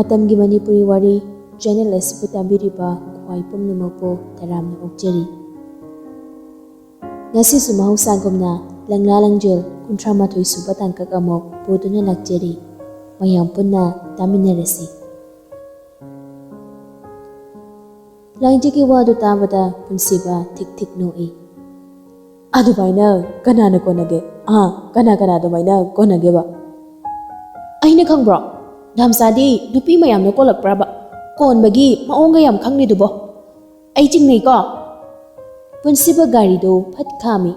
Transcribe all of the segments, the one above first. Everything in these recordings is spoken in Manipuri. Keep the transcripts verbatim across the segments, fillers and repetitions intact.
ꯃꯇꯝꯒꯤ ꯃꯅꯤꯄꯨꯔꯤ ꯋꯥꯔꯤ ꯆꯦꯅꯦꯜ ꯑꯁꯤꯕꯨ ꯇꯥꯕꯤꯔꯤꯕ ꯈ꯭ꯋꯥꯏ ꯄꯨꯝꯅꯃꯛꯄꯨ ꯇꯔꯥꯝꯅ ꯑꯣꯛꯆꯔꯤ꯫ ꯉꯁꯤꯁꯨ ꯃꯍꯧꯁꯥꯒꯨꯝꯅ ꯂꯪꯂꯥ ꯂꯪꯖꯦꯜ ꯀꯨꯟꯊ꯭ꯔꯥ ꯃꯥꯊꯣꯏ ꯁꯨꯕ ꯇꯥꯡꯀꯛ ꯑꯃꯨꯛ ꯄꯨꯗꯨꯅ ꯂꯥꯛꯆꯔꯤ꯫ ꯃꯌꯥꯝ ꯄꯨꯟꯅ ꯇꯥꯃꯤꯟꯅꯔꯁꯤ꯫ ꯂꯥꯏꯖꯒꯤ ꯋꯥꯗꯨ ꯇꯥꯕꯗ ꯄꯨꯟꯁꯤꯕ ꯊꯤꯛ ꯊꯤꯛ ꯅꯣꯛꯏ꯫ "ꯑꯗꯨꯃꯥꯏꯅ ꯀꯅꯥꯅ ꯀꯣꯟꯅꯒꯦ? ꯑꯥ, ꯀꯅꯥ ꯀꯅꯥ ꯑꯗꯨꯃꯥꯏꯅ ꯀꯣꯟꯅꯒꯦꯕ?" "ꯑꯩꯅ ꯈꯪꯕ꯭ꯔꯣ? ꯗꯥꯝꯆꯥꯗꯤ ꯅꯨꯄꯤ ꯃꯌꯥꯝꯅ ꯀꯣꯜꯂꯛꯄ꯭ꯔꯕ? ꯀꯣꯟꯕꯒꯤ ꯃꯑꯣꯡꯒ ꯌꯥꯝ ꯈꯪꯂꯤꯗꯨꯕꯣ? ꯑꯩ ꯆꯤꯡꯅꯩꯀꯣ?" ꯄꯨꯟꯁꯤꯕ ꯒꯥꯔꯤꯗꯨ ꯐꯠ ꯈꯥꯝꯃꯤ꯫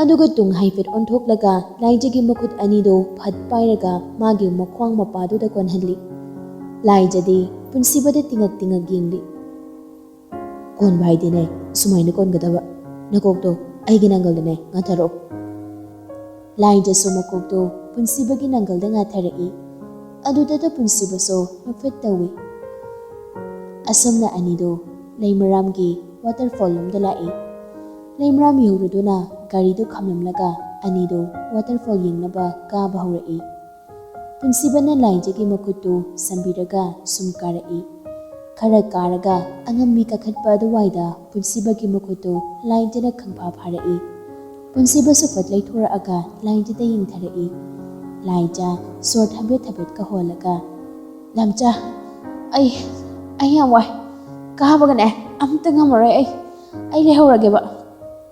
ꯑꯗꯨꯒ ꯇꯨꯡ ꯍꯥꯏꯐꯦꯠ ꯑꯣꯟꯊꯣꯛꯂꯒ ꯂꯥꯏꯖꯒꯤ ꯃꯈꯨꯠ ꯑꯅꯤꯗꯨ ꯐꯠ ꯄꯥꯏꯔꯒ ꯃꯥꯒꯤ ꯃꯈ꯭ꯋꯥꯡ ꯃꯄꯥꯗꯨꯗ ꯀꯣꯟꯍꯜꯂꯤ꯫ ꯂꯥꯏꯖꯗꯤ ꯄꯨꯟꯁꯤꯕꯗ ꯇꯤꯉꯛ ꯇꯤꯉꯛ ꯌꯦꯡꯂꯤ꯫ "ꯀꯣꯟꯕ ꯍꯥꯏꯗꯤꯅꯦ, ꯁꯨꯃꯥꯏꯅ ꯀꯣꯟꯒꯗꯕ꯫ ꯅꯀꯣꯛꯇꯣ ꯑꯩꯒꯤ ꯅꯪꯒꯜꯗꯅꯦ ꯉꯥꯊꯔꯛꯑꯣ꯫" ꯂꯥꯏꯖꯁꯨ ꯃꯀꯣꯛꯇꯨ ꯄꯨꯟꯁꯤꯕꯒꯤ ꯅꯪꯒꯜꯗ ꯉꯥꯊꯔꯛꯏ꯫ ꯑꯗꯨꯗꯇ ꯄꯨꯟꯁꯤꯕꯁꯨ ꯅꯣꯛꯐꯦꯠ ꯇꯧꯏ꯫ ꯑꯁꯨꯝꯅ ꯑꯅꯤꯗꯨ ꯂꯩꯃꯔꯥꯝꯒꯤ ꯋꯥꯇꯔꯐꯣꯜ ꯂꯣꯝꯗ ꯂꯥꯛꯏ꯫ ꯂꯩꯃꯔꯥꯝ ꯌꯧꯔꯗꯨꯅ ꯒꯥꯔꯤꯗꯨ ꯈꯥꯝꯂꯝꯂꯒ ꯑꯅꯤꯗꯨ ꯋꯥꯇꯔꯐꯣꯜ ꯌꯦꯡꯅꯕ ꯀꯥꯕ ꯍꯧꯔꯛꯏ꯫ ꯄꯨꯟꯁꯤꯕꯅ ꯂꯥꯏꯖꯒꯤ ꯃꯈꯨꯠꯇꯨ ꯁꯝꯕꯤꯔꯒ ꯁꯨꯝ ꯀꯥꯔꯛꯏ꯫ ꯈꯔ ꯀꯥꯔꯒ ꯑꯉꯝꯕꯤ ꯀꯥꯈꯠꯄ ꯑꯗꯨꯋꯥꯏꯗ ꯄꯨꯟꯁꯤꯕꯒꯤ ꯃꯈꯨꯠꯇꯨ ꯂꯥꯏꯖꯅ ꯈꯪꯐꯥ ꯐꯥꯔꯛꯏ꯫ ꯄꯨꯟꯁꯤꯕꯁꯨ ꯐꯠ ꯂꯩꯊꯣꯔꯛꯑꯒ ꯂꯥꯏꯖꯗ ꯌꯦꯡꯊꯔꯛꯏ꯫ ꯂꯥꯏꯖ ꯁꯣꯔ ꯊꯕꯦꯠ ꯊꯕꯦꯠꯀ ꯍꯣꯜꯂꯒ, "ꯗꯥꯝꯆꯥ, ꯑꯩ, ꯑꯩ ꯌꯥꯝ ꯋꯥꯏ꯫ ꯀꯥꯕꯒꯅꯦ ꯑꯝꯇ ꯉꯝꯃꯔꯣꯏ ꯑꯩ꯫ ꯑꯩ ꯂꯩꯍꯧꯔꯒꯦꯕ꯫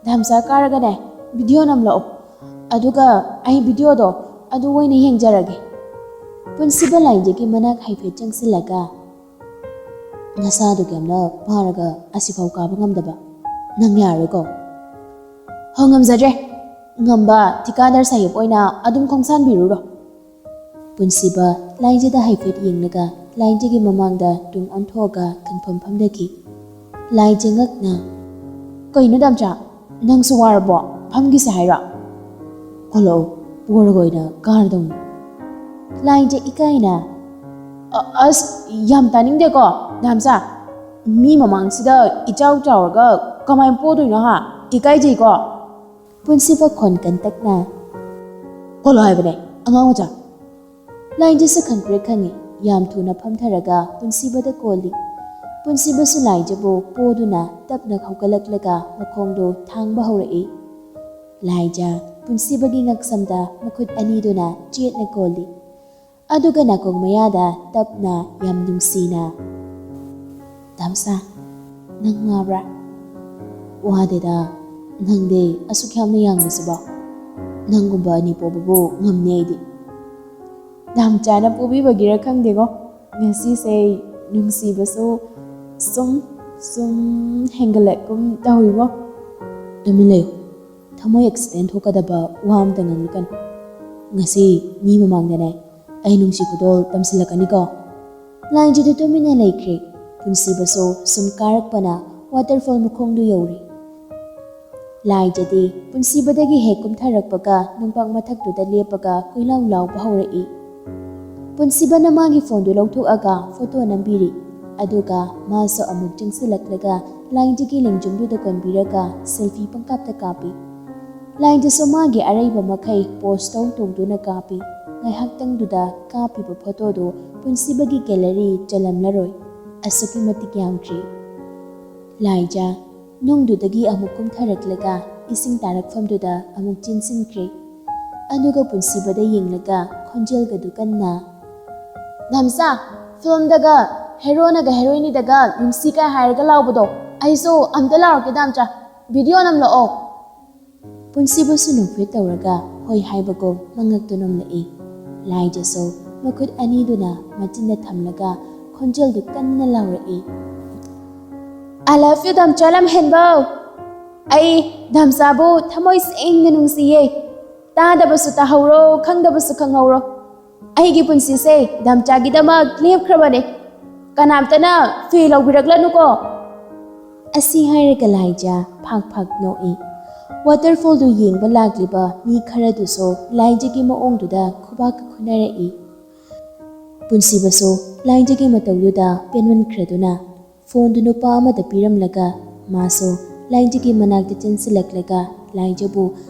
ꯗꯥꯝꯆꯥ ꯀꯥꯔꯒꯅꯦ ꯚꯤꯗꯤꯑꯣ ꯅꯝꯂꯛꯑꯣ꯫ ꯑꯗꯨꯒ ꯑꯩ ꯚꯤꯗꯤꯑꯣꯗꯣ ꯑꯗꯨ ꯑꯣꯏꯅ ꯌꯦꯡꯖꯔꯒꯦ꯫" ꯄꯨꯟꯁꯤꯕ ꯂꯥꯏꯖꯒꯤ ꯃꯅꯥꯛ ꯍꯥꯏꯐꯦꯠ ꯆꯪꯁꯤꯜꯂꯒ, "ꯅꯁꯥꯗꯨ ꯀꯌꯥꯝꯅ ꯄꯥꯔꯒ ꯑꯁꯤꯐꯥꯎ ꯀꯥꯕ ꯉꯝꯗꯕ? ꯅꯪ ꯌꯥꯔꯣꯏꯀꯣ?" "ꯍꯣ, ꯉꯝꯖꯗ꯭ꯔꯦ꯫ ꯉꯝꯕ ꯊꯤꯀꯥꯗꯔ ꯁꯥꯍꯦꯕ ꯑꯣꯏꯅ ꯑꯗꯨꯝ ꯈꯣꯡꯁꯥꯟꯕꯤꯔꯨꯔꯣ꯫" ꯄꯨꯟꯁꯤꯕ ꯂꯥꯏꯖꯗ ꯍꯥꯏꯐꯦꯠ ꯌꯦꯡꯂꯒ ꯂꯥꯏꯖꯒꯤ ꯃꯃꯥꯡꯗ ꯇꯨꯡ ꯑꯣꯟꯊꯣꯛꯑꯒ ꯈꯪꯐꯝ ꯐꯝꯊꯈꯤ꯫ ꯂꯥꯏꯖ ꯉꯛꯅ, "ꯀꯩꯅꯣ ꯗꯥꯝꯆꯥ, ꯅꯪꯁꯨ ꯋꯥꯔꯕꯣ? ꯐꯝꯈꯤꯁꯦ ꯍꯥꯏꯔꯣ?" "ꯀꯣꯜꯂꯛꯑꯣ, ꯄꯣꯔꯒ ꯑꯣꯏꯅ ꯀꯥꯔꯗꯧꯅꯤ꯫" ꯂꯥꯏꯖ ꯏꯀꯥꯏꯅ, "ꯑ-, ꯑꯁ, ꯌꯥꯝ ꯇꯥꯅꯤꯡꯗꯦꯀꯣ, ꯗꯥꯝꯆꯥ꯫ ꯃꯤ ꯃꯃꯥꯡꯁꯤꯗ ꯏꯆꯥꯎ ꯆꯥꯎꯔꯒ ꯀꯃꯥꯏꯅ ꯄꯣꯗꯣꯏꯅꯣ ꯍꯥ? ꯏꯀꯥꯏꯖꯩꯀꯣ꯫" ꯄꯨꯟꯁꯤꯕ ꯈꯣꯟ ꯀꯟꯇꯛꯅ, "ꯀꯣꯜꯂꯣ ꯍꯥꯏꯕꯅꯦ, ꯑꯉꯥꯡ ꯃꯆꯥ꯫" ꯂꯥꯏꯖꯁꯨ ꯈꯪꯄ꯭ꯔꯦꯛ ꯈꯪꯉꯤ꯫ ꯌꯥꯝ ꯊꯨꯅ ꯐꯝꯊꯔꯒ ꯄꯨꯟꯁꯤꯕꯗ ꯀꯣꯜꯂꯤ꯫ ꯄꯨꯟꯁꯤꯕꯁꯨ ꯂꯥꯏꯖꯕꯨ ꯄꯣꯗꯨꯅ ꯇꯞꯅ ꯍꯧꯒꯠꯂꯛꯂꯒ ꯃꯈꯣꯡꯗꯨ ꯊꯥꯡꯕ ꯍꯧꯔꯛꯏ꯫ ꯂꯥꯏꯖ ꯄꯨꯟꯁꯤꯕꯒꯤ ꯉꯛꯁꯝꯗ ꯃꯈꯨꯠ ꯑꯅꯤꯗꯨꯅ ꯆꯦꯠꯅ ꯀꯣꯜꯂꯤ꯫ ꯑꯗꯨꯒ ꯅꯥꯀꯣꯡ ꯃꯌꯥꯗ ꯇꯞꯅ ꯌꯥꯝ ꯅꯨꯡꯁꯤꯅ, "ꯗꯥꯝꯆꯥ, ꯅꯪ ꯋꯥꯕ꯭ꯔꯥ?" "ꯋꯥꯗꯦꯗ, ꯅꯪꯗꯤ ꯑꯁꯨꯛ ꯌꯥꯝꯅ ꯌꯥꯡꯕꯁꯤꯕꯣ? ꯅꯪꯒꯨꯝꯕ ꯑꯅꯤ ꯄꯣꯕꯕꯨ ꯉꯝꯅꯤ ꯑꯩꯗꯤ꯫" ꯗꯥꯝꯆꯥꯅ ꯄꯣꯕꯤꯕꯒꯤꯔ ꯈꯪꯗꯦꯀꯣ, ꯉꯁꯤꯁꯦ ꯅꯨꯡꯁꯤꯕꯁꯨ ꯁꯨꯝ, ꯁꯨꯝ ꯍꯦꯟꯒꯠꯂꯛꯀꯨꯝ ꯇꯧꯋꯤꯕꯣ꯫ "ꯇꯨꯃꯤꯟ ꯂꯩꯌꯨ, ꯊꯃꯣꯏ ꯑꯦꯛꯁꯤꯗꯦꯟ ꯊꯣꯛꯀꯗꯕ ꯋꯥ ꯑꯝꯇ ꯉꯥꯡꯂꯛꯀꯅꯨ꯫ ꯉꯁꯤ ꯃꯤ ꯃꯃꯥꯡꯗꯅꯦ ꯑꯩ ꯅꯨꯡꯁꯤ ꯈꯨꯗꯣꯜ ꯇꯝꯁꯤꯜꯂꯛꯀꯅꯤꯀꯣ꯫" ꯂꯥꯏꯖꯗꯨ ꯇꯨꯃꯤꯟꯅ ꯂꯩꯈ꯭ꯔꯦ꯫ ꯄꯨꯟꯁꯤꯕꯁꯨ ꯁꯨꯝ ꯀꯥꯔꯛꯄꯅ ꯋꯥꯇꯔꯐꯣꯜ ꯃꯈꯣꯡꯗꯨ ꯌꯧꯔꯦ꯫ ꯂꯥꯏꯖꯗꯤ ꯄꯨꯟꯁꯤꯕꯗꯒꯤ ꯍꯦꯛ ꯀꯨꯝꯊꯔꯛꯄꯒ ꯅꯨꯡꯄꯥꯛ ꯃꯊꯛꯇꯨꯗ ꯂꯦꯞꯄꯒ ꯀꯣꯏꯂꯥꯎ ꯂꯥꯎꯕ ꯍꯧꯔꯛꯏ꯫ ꯄꯨꯟꯁꯤꯕꯅ ꯃꯥꯒꯤ ꯐꯣꯟꯗꯨ ꯂꯧꯊꯣꯛꯑꯒ ꯐꯣꯇꯣ ꯅꯝꯕꯤꯔꯤ꯫ ꯑꯗꯨꯒ ꯃꯥꯁꯨ ꯑꯃꯨꯛ ꯆꯪꯁꯤꯜꯂꯛꯂꯒ ꯂꯥꯏꯖꯒꯤ ꯂꯦꯡꯖꯨꯝꯗꯨꯗ ꯀꯣꯟꯕꯤꯔꯒ ꯁꯦꯜꯐꯤ ꯄꯪꯀꯥꯞꯇ ꯀꯥꯞꯄꯤ꯫ ꯂꯥꯏꯖꯁꯨ ꯃꯥꯒꯤ ꯑꯔꯩꯕ ꯃꯈꯩ ꯄꯣꯁ ꯇꯧ ꯇꯧꯗꯨꯅ ꯀꯥꯞꯄꯤ꯫ ꯉꯥꯏꯍꯥꯛꯇꯪꯗꯨꯗ ꯀꯥꯞꯄꯤꯕ ꯐꯣꯇꯣꯗꯨ ꯄꯨꯟꯁꯤꯕꯒꯤ ꯒꯦꯂꯔꯤ ꯆꯜꯂꯝꯂꯔꯣꯏ꯫ ꯑꯁꯨꯛꯀꯤ ꯃꯇꯤꯛ ꯌꯥꯝꯈ꯭ꯔꯦ꯫ ꯂꯥꯏꯖ ꯅꯨꯡꯗꯨꯗꯒꯤ ꯑꯃꯨꯛ ꯀꯨꯝꯊꯔꯛꯂꯒ ꯏꯁꯤꯡ ꯇꯥꯔꯛꯐꯝꯗꯨꯗ ꯑꯃꯨꯛ ꯆꯦꯟꯁꯤꯟꯈ꯭ꯔꯦ꯫ ꯑꯗꯨꯒ ꯄꯨꯟꯁꯤꯕꯗ ꯌꯦꯡꯂꯒ ꯈꯣꯟꯖꯦꯜꯒꯗꯨ ꯀꯟꯅ, "ꯗꯥꯝꯆꯥ, ꯐꯤꯂꯝꯗꯒ ꯍꯦꯔꯣꯅꯒ ꯍꯦꯔꯣꯏꯅꯤꯗꯒ ꯅꯨꯡꯁꯤ ꯀꯥꯏ ꯍꯥꯏꯔꯒ ꯂꯥꯎꯕꯗꯣ, ꯑꯩꯁꯨ ꯑꯝꯇ ꯂꯥꯎꯔꯛꯀꯦ ꯗꯥꯝꯆꯥ, ꯚꯤꯗꯤꯑꯣ ꯅꯝꯂꯛꯑꯣ꯫" ꯄꯨꯟꯁꯤꯕꯨꯁꯨ ꯅꯣꯛꯐꯦꯠ ꯇꯧꯔꯒ ꯍꯣꯏ ꯍꯥꯏꯕꯒꯨꯝ ꯃꯉꯛꯇꯨ ꯅꯣꯝꯂꯛꯏ꯫ ꯂꯥꯏꯖꯁꯨ ꯃꯈꯨꯠ ꯑꯅꯤꯗꯨꯅ ꯃꯆꯤꯟꯗ ꯊꯝꯂꯒ ꯈꯣꯟꯖꯦꯜꯗꯨ ꯀꯟꯅ ꯂꯥꯎꯔꯛꯏ, "I love you, ꯗꯥꯝꯆꯥ ꯂꯝꯍꯦꯟꯕꯧ꯫ ꯑꯩ ꯗꯥꯝꯆꯥꯕꯨ ꯊꯃꯣꯏ ꯁꯦꯡꯅ ꯅꯨꯡꯁꯤꯌꯦ꯫ ꯇꯥꯗꯕꯁꯨ ꯇꯥꯍꯧꯔꯣ, ꯈꯪꯗꯕꯁꯨ ꯈꯪꯍꯧꯔꯣ꯫ ꯑꯩꯒꯤ ꯄꯨꯟꯁꯤꯁꯦ ꯗꯥꯝꯆꯥꯒꯤꯗꯃꯛ ꯂꯦꯞꯈ꯭ꯔꯕꯅꯦ꯫ ꯀꯅꯥꯝꯇꯅ ꯐꯤ ꯂꯧꯕꯤꯔꯛꯂꯅꯨꯀꯣ꯫" ꯑꯁꯤ ꯍꯥꯏꯔꯒ ꯂꯥꯏꯖ ꯐꯥꯛ ꯐꯥꯛ ꯅꯣꯛꯏ꯫ ꯋꯥꯇꯔꯐꯣꯜꯗꯨ ꯌꯦꯡꯕ ꯂꯥꯛꯂꯤꯕ ꯃꯤ ꯈꯔꯗꯨꯁꯨ ꯂꯥꯏꯖꯒꯤ ꯃꯑꯣꯡꯗꯨꯗ ꯈꯨꯕꯥꯛꯀ ꯈꯨꯅꯔꯛꯏ꯫ ꯄꯨꯟꯁꯤꯕꯁꯨ ꯂꯥꯏꯖꯒꯤ ꯃꯇꯧꯗꯨꯗ ꯄꯦꯟꯃꯟꯈ꯭ꯔꯗꯨꯅ ꯐꯣꯟꯗꯨ ꯅꯨꯄꯥ ꯑꯃꯗ ꯄꯤꯔꯝꯂꯒ ꯃꯥꯁꯨ ꯂꯥꯏꯖꯒꯤ ꯃꯅꯥꯛꯇ ꯆꯦꯟꯁꯤꯜꯂꯛꯂꯒ ꯂꯥꯏꯖꯕꯨ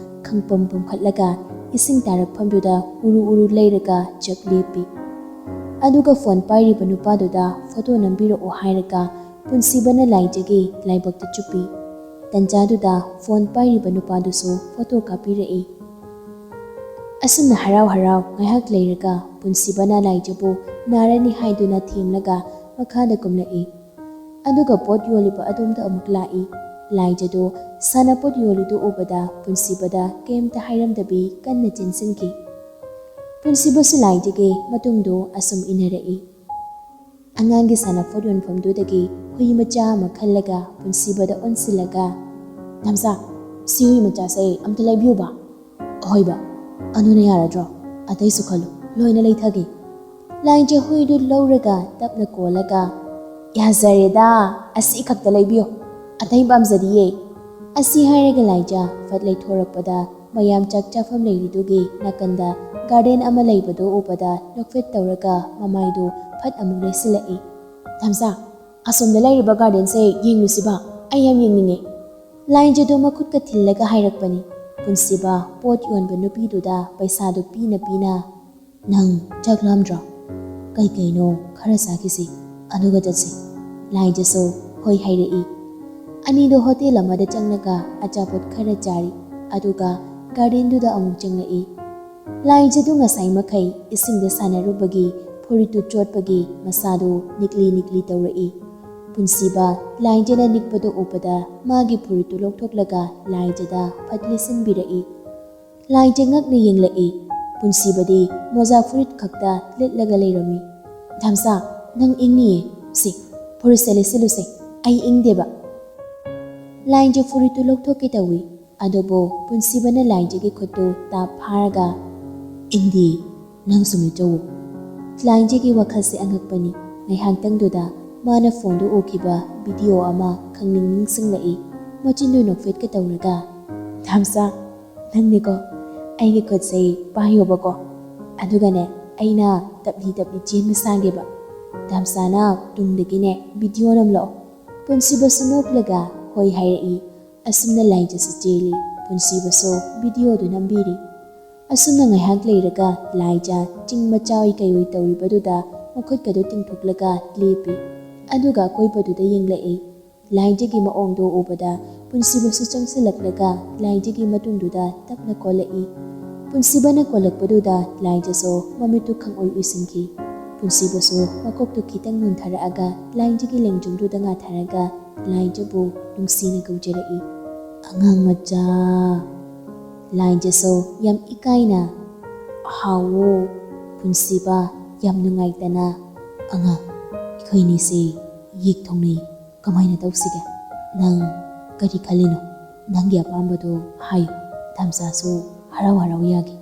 ꯈꯪꯄꯝ ꯄꯨꯝꯈꯠꯂꯒ ꯏꯁꯤꯡ ꯇꯥꯔꯛꯐꯝꯗꯨꯗ ꯎꯔꯨ ꯎꯔꯨ ꯂꯩꯔꯒ ꯆꯞ ꯂꯦꯞꯄꯤ꯫ ꯑꯗꯨꯒ ꯐꯣꯟ ꯄꯥꯏꯔꯤꯕ ꯅꯨꯄꯥꯗꯨꯗ ꯐꯣꯇꯣ ꯅꯝꯕꯤꯔꯛꯑꯣ ꯍꯥꯏꯔꯒ ꯄꯨꯟꯁꯤꯕꯅ ꯂꯥꯏꯖꯒꯤ ꯂꯥꯏꯕꯛꯇ ꯆꯨꯞꯄꯤ꯫ ꯇꯟꯖꯥꯗꯨꯗ ꯐꯣꯟ ꯄꯥꯏꯔꯤꯕ ꯅꯨꯄꯥꯗꯨꯁꯨ ꯐꯣꯇꯣ ꯀꯥꯞꯄꯤꯔꯛꯏ꯫ ꯑꯁꯨꯝꯅ ꯍꯔꯥꯎ ꯍꯔꯥꯎ ꯉꯥꯏꯍꯥꯛ ꯂꯩꯔꯒ ꯄꯨꯟꯁꯤꯕꯅ ꯂꯥꯏꯖꯕꯨ ꯅꯥꯔꯅꯤ ꯍꯥꯏꯗꯨꯅ ꯊꯦꯝꯂꯒ ꯃꯈꯥꯗ ꯀꯨꯝꯂꯛꯏ꯫ ꯑꯗꯨꯒ ꯄꯣꯠ ꯌꯣꯜꯂꯤꯕ ꯑꯗꯣꯝꯗ ꯑꯃꯨꯛ ꯂꯥꯛꯏ꯫ ꯂꯥꯏꯖꯗꯣ ꯁꯥꯟꯅꯄꯣꯠ ꯌꯣꯜꯂꯤꯗꯨ ꯎꯕꯗ ꯄꯨꯟꯁꯤꯕꯗ ꯀꯩꯝꯇ ꯍꯥꯏꯔꯝꯗꯕꯤ ꯀꯟꯅ ꯆꯦꯟꯁꯤꯟꯈꯤ꯫ ꯄꯨꯟꯁꯤꯕꯁꯨ ꯂꯥꯏꯖꯒꯤ ꯃꯇꯨꯡꯗꯣ ꯑꯁꯨꯝ ꯏꯟꯅꯔꯛꯏ꯫ ꯑꯉꯥꯡꯒꯤ ꯁꯥꯟꯅꯄꯣꯠ ꯌꯣꯟꯐꯝꯗꯨꯗꯒꯤ ꯍꯨꯏ ꯃꯆꯥ ꯑꯃ ꯈꯜꯂꯒ ꯄꯨꯟꯁꯤꯕꯗ ꯑꯣꯟꯁꯤꯜꯂꯒ, "ꯙꯝꯁꯥ, ꯁꯤ ꯍꯨꯏ ꯃꯆꯥꯁꯦ ꯑꯝꯇ ꯂꯩꯕꯤꯌꯨꯕ?" "ꯑꯍꯣꯏꯕ, ꯑꯗꯨꯅ ꯌꯥꯔꯗ꯭ꯔꯣ? ꯑꯇꯩꯁꯨ ꯈꯜꯂꯨ, ꯂꯣꯏꯅ ꯂꯩꯊꯒꯦ꯫" ꯂꯥꯏꯖ ꯍꯨꯏꯗꯨ ꯂꯧꯔꯒ ꯇꯞꯅ ꯀꯣꯜꯂꯒ, "ꯌꯥꯖꯔꯦꯗ, ꯑꯁꯤ ꯈꯛꯇ ꯂꯩꯕꯤꯌꯣ, ꯑꯇꯩ ꯄꯥꯝꯖꯗꯤꯌꯦ꯫" ꯑꯁꯤ ꯍꯥꯏꯔꯒ ꯂꯥꯏꯖ ꯐꯠ ꯂꯩꯊꯣꯔꯛꯄꯗ ꯃꯌꯥꯝ ꯆꯥꯛ ꯆꯥꯐꯝ ꯂꯩꯔꯤꯗꯨꯒꯤ ꯅꯥꯀꯟꯗ ꯒꯥꯔꯗꯦꯟ ꯑꯃ ꯂꯩꯕꯗꯨ ꯎꯕꯗ ꯅꯣꯛꯐꯦꯠ ꯇꯧꯔꯒ ꯃꯃꯥꯏꯗꯨ ꯐꯠ ꯑꯃꯨꯛ ꯂꯩꯁꯤꯜꯂꯛꯏ꯫ "ꯙꯝꯁꯥ, ꯑꯁꯣꯝꯗ ꯂꯩꯔꯤꯕ ꯒꯥꯔꯗꯦꯟꯁꯦ ꯌꯦꯡꯂꯨꯁꯤꯕ, ꯑꯩ ꯌꯥꯝ ꯌꯦꯡꯅꯤꯡꯉꯦ꯫" ꯂꯥꯏꯖꯗꯣ ꯃꯈꯨꯠꯀ ꯊꯤꯜꯂꯒ ꯍꯥꯏꯔꯛꯄꯅꯤ꯫ ꯄꯨꯟꯁꯤꯕ ꯄꯣꯠ ꯌꯣꯟꯕ ꯅꯨꯄꯤꯗꯨꯗ ꯄꯩꯁꯥꯗꯨ ꯄꯤꯅ ꯄꯤꯅ, "ꯅꯪ ꯆꯥꯛ ꯂꯥꯝꯗ꯭ꯔꯣ? ꯀꯩꯀꯩꯅꯣ ꯈꯔ ꯆꯥꯈꯤꯁꯤ, ꯑꯗꯨꯒ ꯆꯠꯁꯤ꯫" ꯂꯥꯏꯖꯁꯨ ꯍꯣꯏ ꯍꯥꯏꯔꯛꯏ꯫ ꯑꯅꯤꯗꯣ ꯍꯣꯇꯦꯜ ꯑꯃꯗ ꯆꯪꯂꯒ ꯑꯆꯥꯄꯣꯠ ꯈꯔ ꯆꯥꯔꯤ, ꯑꯗꯨꯒ ꯒꯥꯔꯗꯦꯟꯗꯨꯗ ꯑꯃꯨꯛ ꯆꯪꯂꯛꯏ꯫ ꯂꯥꯏꯖꯗꯨ ꯉꯁꯥꯏ ꯃꯈꯩ ꯏꯁꯤꯡꯗ ꯁꯥꯟꯅꯔꯨꯕꯒꯤ ꯐꯨꯔꯤꯠꯇꯨ ꯆꯣꯠꯄꯒꯤ ꯃꯁꯥꯗꯨ ꯅꯤꯛꯂꯤ ꯅꯤꯛꯂꯤ ꯇꯧꯔꯛꯏ꯫ ꯄꯨꯟꯁꯤꯕ ꯂꯥꯏꯖꯅ ꯅꯤꯛꯄꯗꯨ ꯎꯕꯗ ꯃꯥꯒꯤ ꯐꯨꯔꯤꯠꯇꯨ ꯂꯧꯊꯣꯛꯂꯒ ꯂꯥꯏꯖꯗ ꯐꯠ ꯂꯤꯠꯁꯤꯟꯕꯤꯔꯛꯏ꯫ ꯂꯥꯏꯖ ꯉꯛꯅ ꯌꯦꯡꯂꯛꯏ꯫ ꯄꯨꯟꯁꯤꯕꯗꯤ ꯃꯣꯖꯥ ꯐꯨꯔꯤꯠ ꯈꯛꯇ ꯂꯤꯠꯂꯒ ꯂꯩꯔꯝꯃꯤ꯫ "ꯙꯝꯁꯥ, ꯅꯪ ꯏꯪꯅꯤꯌꯦ꯫ ꯁꯤ ꯐꯨꯔꯤꯠꯁꯦ ꯂꯤꯠꯁꯤꯜꯂꯨꯁꯦ, ꯑꯩ ꯏꯪꯗꯦꯕ꯫" ꯂꯥꯏꯖ ꯐꯨꯔꯤꯠꯇꯨ ꯂꯧꯊꯣꯛꯀꯦ ꯇꯧꯏ, ꯑꯗꯨꯕꯨ ꯄꯨꯟꯁꯤꯕꯅ ꯂꯥꯏꯖꯒꯤ ꯈꯨꯠꯇꯨ ꯇꯥꯞ ꯐꯥꯔꯒ, "ꯏꯪꯗꯤ, ꯅꯪ ꯁꯨꯝ ꯂꯤꯠꯆꯧꯋꯣ꯫" ꯂꯥꯏꯖꯒꯤ ꯋꯥꯈꯜꯁꯦ ꯑꯉꯛꯄꯅꯤ꯫ ꯉꯥꯏꯍꯥꯛꯇꯪꯗꯨꯗ ꯃꯥꯅ ꯐꯣꯟꯗ ꯎꯈꯤꯕ ꯚꯤꯗꯤꯑꯣ ꯑꯃ ꯈꯪꯅꯤꯡ ꯅꯤꯡꯁꯤꯡꯂꯛꯏ꯫ ꯃꯆꯤꯟꯗꯨ ꯅꯣꯛꯐꯦꯠꯀ ꯇꯧꯔꯒ, "ꯙꯝꯁꯥ, ꯅꯪꯅꯦꯀꯣ, ꯑꯩꯒꯤ ꯈꯨꯠꯁꯦ ꯄꯥꯏꯌꯣꯕꯀꯣ, ꯑꯗꯨꯒꯅꯦ, ꯑꯩꯅ ꯇꯞꯂꯤ ꯇꯞꯂꯤ ꯆꯦꯟꯕ ꯁꯥꯒꯦꯕ꯫ ꯙꯝꯁꯥꯅ ꯇꯨꯡꯗꯒꯤꯅꯦ ꯚꯤꯗꯤꯑꯣ ꯅꯝꯂꯛꯑꯣ꯫" ꯄꯨꯟꯁꯤꯕꯁꯨ ꯅꯣꯛꯂꯒ ꯍꯣꯏ ꯍꯥꯏꯔꯛꯏ꯫ ꯑꯁꯨꯝꯅ ꯂꯥꯏꯖꯁꯨ ꯆꯦꯜꯂꯤ, ꯄꯨꯟꯁꯤꯕꯁꯨ ꯚꯤꯗꯤꯑꯣꯗꯨ ꯅꯝꯕꯤꯔꯤ꯫ ꯑꯁꯨꯝꯅ ꯉꯥꯏꯍꯥꯛ ꯂꯩꯔꯒ ꯂꯥꯏꯖ ꯆꯤꯡ ꯃꯆꯥ ꯑꯣꯏ ꯀꯩꯑꯣꯏ ꯇꯧꯔꯤꯕꯗꯨꯗ ꯃꯈꯨꯠꯀꯗꯨ ꯇꯤꯡꯊꯣꯛꯂꯒ ꯂꯦꯞꯄꯤ꯫ ꯑꯗꯨꯒ ꯑꯀꯣꯏꯕꯗꯨꯗ ꯌꯦꯡꯂꯛꯏ꯫ ꯂꯥꯏꯖꯒꯤ ꯃꯑꯣꯡꯗꯨ ꯎꯕꯗ ꯄꯨꯟꯁꯤꯕꯁꯨ ꯆꯪꯁꯤꯜꯂꯛꯂꯒ ꯂꯥꯏꯖꯒꯤ ꯃꯇꯨꯡꯗꯨꯗ ꯇꯞꯅ ꯀꯣꯜꯂꯛꯏ꯫ ꯄꯨꯟꯁꯤꯕꯅ ꯀꯣꯜꯂꯛꯄꯗꯨꯗ ꯂꯥꯏꯖꯁꯨ ꯃꯃꯤꯠꯇꯨ ꯈꯪꯎꯏ ꯎꯏꯁꯤꯟꯈꯤ꯫ ꯄꯨꯟꯁꯤꯕꯁꯨ ꯃꯀꯣꯛꯇꯨ ꯈꯤꯇꯪ ꯅꯣꯟꯊꯔꯛꯑꯒ ꯂꯥꯏꯖꯒꯤ ꯂꯦꯡꯖꯨꯝꯗꯨꯗ ꯉꯥꯊꯔꯒ ꯂꯥꯏꯖꯕꯨ ꯅꯨꯡꯁꯤꯅ ꯀꯧꯖꯔꯛꯏ꯫ "ꯑꯉꯥꯡ ꯃꯆꯥ!" ꯂꯥꯏꯖꯁꯨ ꯌꯥꯝ ꯏꯀꯥꯏꯅ, "ꯍꯥꯎꯋꯣ ꯄꯨꯟꯁꯤꯕ, ꯌꯥꯝ ꯅꯨꯡꯉꯥꯏꯇꯅ꯫ ꯑꯉꯥꯡ, ꯑꯩꯈꯣꯏꯅꯤꯁꯦ ꯌꯦꯛ ꯊꯣꯛꯅꯩ꯫ ꯀꯃꯥꯏꯅ ꯇꯧꯁꯤꯒꯦ? ꯅꯪ ꯀꯔꯤ ꯈꯜꯂꯤꯅꯣ? ꯅꯪꯒꯤ ꯑꯄꯥꯝꯕꯗꯣ ꯍꯥꯏꯌꯨ꯫ ꯗꯥꯝꯆꯥꯁꯨ ꯍꯔꯥꯎ ꯍꯔꯥꯎ ꯌꯥꯒꯦ꯫"